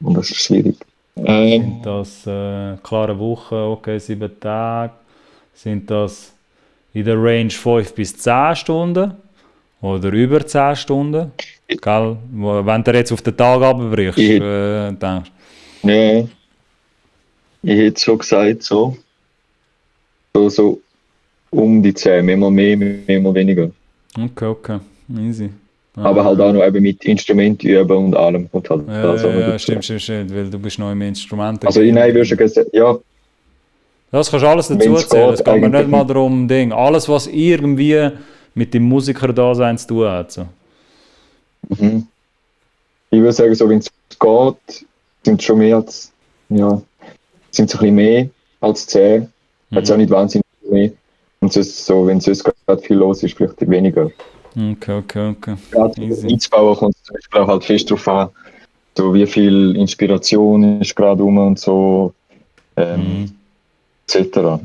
Das ist schwierig. Sind das klare Wochen, okay, 7 Tage? Sind das in der Range 5 bis 10 Stunden? Oder über 10 Stunden? Gell? Wenn du jetzt auf den Tag runterbrichst, denkst du? Ja, ich hätte schon gesagt, so um die 10, mehr mal mehr, mehr mal weniger. Okay, easy. Aber halt auch noch eben mit Instrumenten üben und allem. Und halt ja, stimmt, weil du bist noch im Instrument. Also nein, ich würde schon sagen, ja. Das kannst du alles dazu erzählen, es geht mir nicht mal darum, alles was irgendwie mit dem Musiker-Dasein zu tun hat. So. Ich würde sagen, so wenn es geht, sind es schon mehr als, ja, sind es ein bisschen mehr als 10. Jetzt auch nicht wahnsinnig mehr. Und so, wenn es gerade viel los ist, vielleicht weniger. Okay. Gerade einzubauen kommt es zum Beispiel auch halt fest darauf an, so wie viel Inspiration ist gerade rum und so, etc. Ja.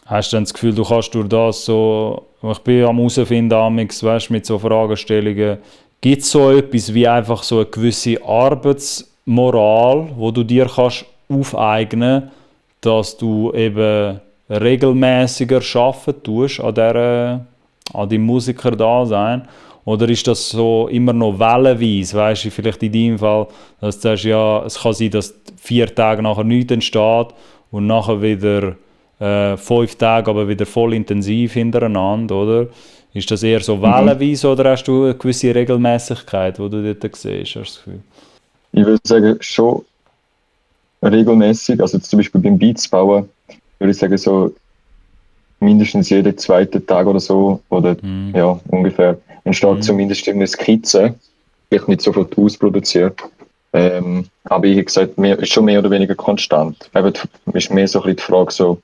Hast du dann das Gefühl, du kannst durch das so, ich bin am herausfinden, weißt, mit so Fragestellungen, gibt es so etwas wie einfach so eine gewisse Arbeitsmoral, wo du dir kannst aufeignen, dass du eben regelmäßiger arbeiten tust an deinem Musiker-Dasein? Oder ist das so immer noch wellenweise, weißt du, vielleicht in deinem Fall, dass du sagst, ja, es kann sein, dass 4 Tage nachher nichts entsteht und nachher wieder 5 Tage, aber wieder voll intensiv hintereinander, oder? Ist das eher so wellenweise oder hast du eine gewisse Regelmäßigkeit, die du dort siehst, hast du das Gefühl? Ich würde sagen, schon regelmäßig, also zum Beispiel beim Beats bauen, würde ich sagen, so mindestens jeden 2. Tag oder so, oder ja, ungefähr, entsteht zumindest eine Skizze, vielleicht nicht sofort ausproduziert. Aber ich habe gesagt, ist schon mehr oder weniger konstant. Eben, ist mehr so ein bisschen die Frage, so,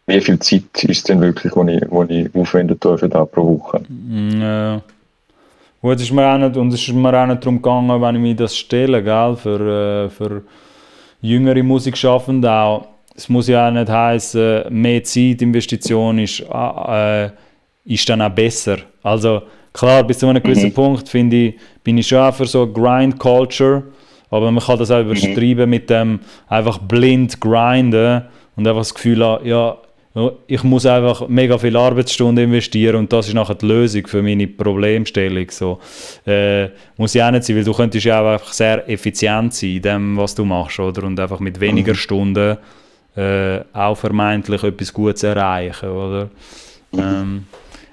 wie viel Zeit ist denn wirklich, wo ich aufwenden darf für das pro Woche? Ja. Gut, es ist mir auch nicht darum gegangen, wenn ich mir das stelle, gell, für jüngere Musikschaffende auch. Es muss ja auch nicht heißen, mehr Zeitinvestition ist dann auch besser. Also klar, bis zu einem gewissen Punkt bin ich schon auch für so Grind-Culture, aber man kann das auch übertreiben mit dem einfach blind grinden und einfach das Gefühl haben, ja, ich muss einfach mega viele Arbeitsstunden investieren und das ist nachher die Lösung für meine Problemstellung. So, muss ja auch nicht sein, weil du könntest ja auch einfach sehr effizient sein in dem, was du machst, oder? Und einfach mit weniger Stunden auch vermeintlich etwas Gutes erreichen, oder?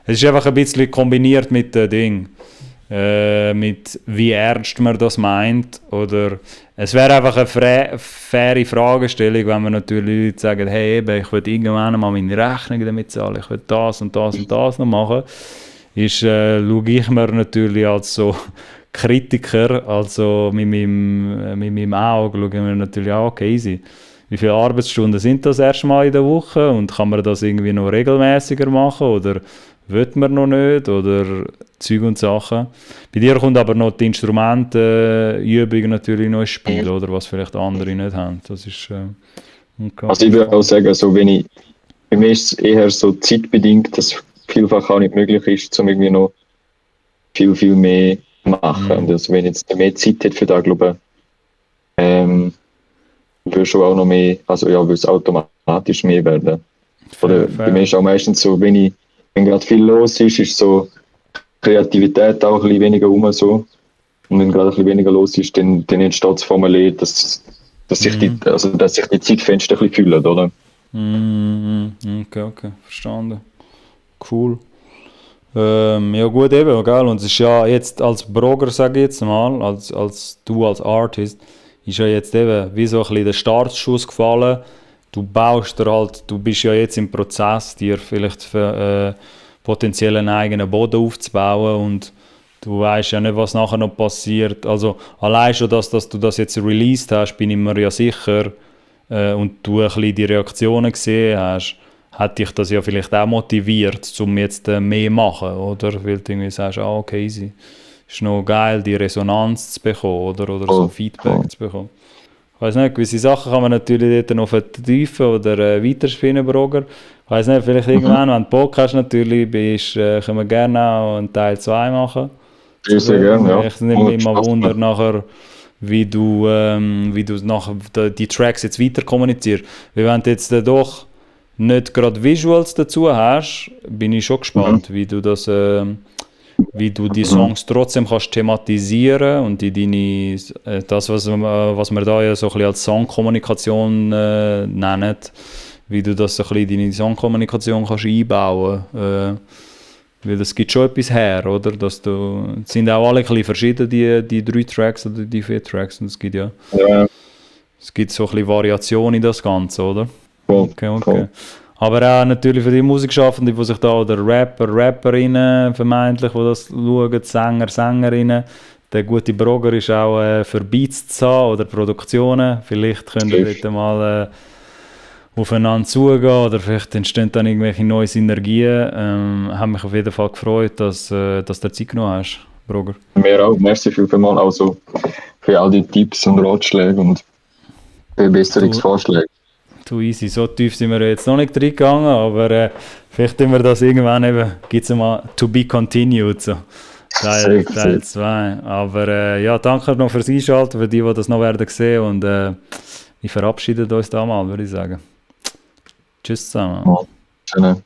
Es ist einfach ein bisschen kombiniert mit dem Ding, mit wie ernst man das meint, oder es wäre einfach eine faire Fragestellung, wenn man natürlich Leute sagen, hey, eben, ich will irgendwann mal meine Rechnung damit zahlen, ich will das und das und das noch machen, schaue ich mir natürlich als so Kritiker, also mit meinem Auge, schaue ich mir natürlich auch, okay, easy. Wie viele Arbeitsstunden sind das erstmal in der Woche und kann man das irgendwie noch regelmäßiger machen oder will man noch nicht oder Zeug und Sachen. Bei dir kommt aber noch die Instrumentenübung natürlich noch ins Spiel, oder was vielleicht andere nicht haben. Das ist, also ich würde auch sagen, so bei mir ist es eher so zeitbedingt, dass vielfach auch nicht möglich ist, um irgendwie noch viel, viel mehr zu machen. Und also wenn jetzt mehr Zeit hat für das, glaube ich, würde schon auch noch mehr, also ja, würde es automatisch mehr werden. Oder bei mir ist auch meistens so, wenn gerade viel los ist so Kreativität auch ein bisschen weniger rum so. Und wenn gerade ein bisschen weniger los ist, dann entsteht es von mir, dass sich die Zeitfenster ein bisschen füllen, oder? Okay, verstanden. Cool. Ja gut, eben, gell? Und es ist ja jetzt als Blogger, sage ich jetzt mal, als du als Artist, ist ja jetzt eben wie so ein bisschen der Startschuss gefallen. Du bist ja jetzt im Prozess, dir vielleicht für, potenziell einen eigenen Boden aufzubauen und du weißt ja nicht, was nachher noch passiert. Also allein schon, dass du das jetzt released hast, bin ich mir ja sicher, und du ein bisschen die Reaktionen gesehen hast, hat dich das ja vielleicht auch motiviert, um jetzt mehr zu machen, oder? Weil du irgendwie sagst, okay, easy. Ist noch geil, die Resonanz zu bekommen, oder so Feedback zu bekommen. Ich weiss nicht, gewisse Sachen kann man natürlich dort noch vertiefen oder weiterspinnen, Broger. Ich weiss nicht, vielleicht irgendwann, wenn du Bock hast, natürlich, können wir gerne auch einen Teil 2 machen. Sehr gerne, ja. Ich nehme mich immer Wunder nachher, wie du nachher die Tracks jetzt weiter kommunizierst. Weil wenn du jetzt doch nicht gerade Visuals dazu hast, bin ich schon gespannt, wie du die Songs trotzdem kannst thematisieren und das, was wir da ja so ein bisschen als Songkommunikation nennen, wie du das so ein bisschen deine Songkommunikation kannst einbauen. Weil das gibt schon etwas her, oder? Es sind auch alle ein bisschen verschieden, die 3 Tracks oder die 4 Tracks. Und es gibt es gibt so ein bisschen Variation in das Ganze, oder? Okay. Aber auch natürlich für die Musikschaffenden, die sich da, oder Rapperinnen vermeintlich, die das schauen, Sängerinnen. Der gute Broger ist auch für Beats zu haben oder Produktionen. Vielleicht könnt ihr dort mal aufeinander zugehen oder vielleicht entstehen dann irgendwelche neue Synergien. Habe mich auf jeden Fall gefreut, dass du Zeit genommen hast, Broger. Mir auch. Merci vielmals also für all die Tipps und Ratschläge und Verbesserungsvorschläge. Du easy, so tief sind wir jetzt noch nicht reingegangen, aber vielleicht tun wir das irgendwann eben, gibt es mal to be continued, so. Teil 2. Aber ja, danke noch fürs Einschalten, für die das noch werden sehen und wir verabschieden uns da mal, würde ich sagen. Tschüss zusammen. Ja,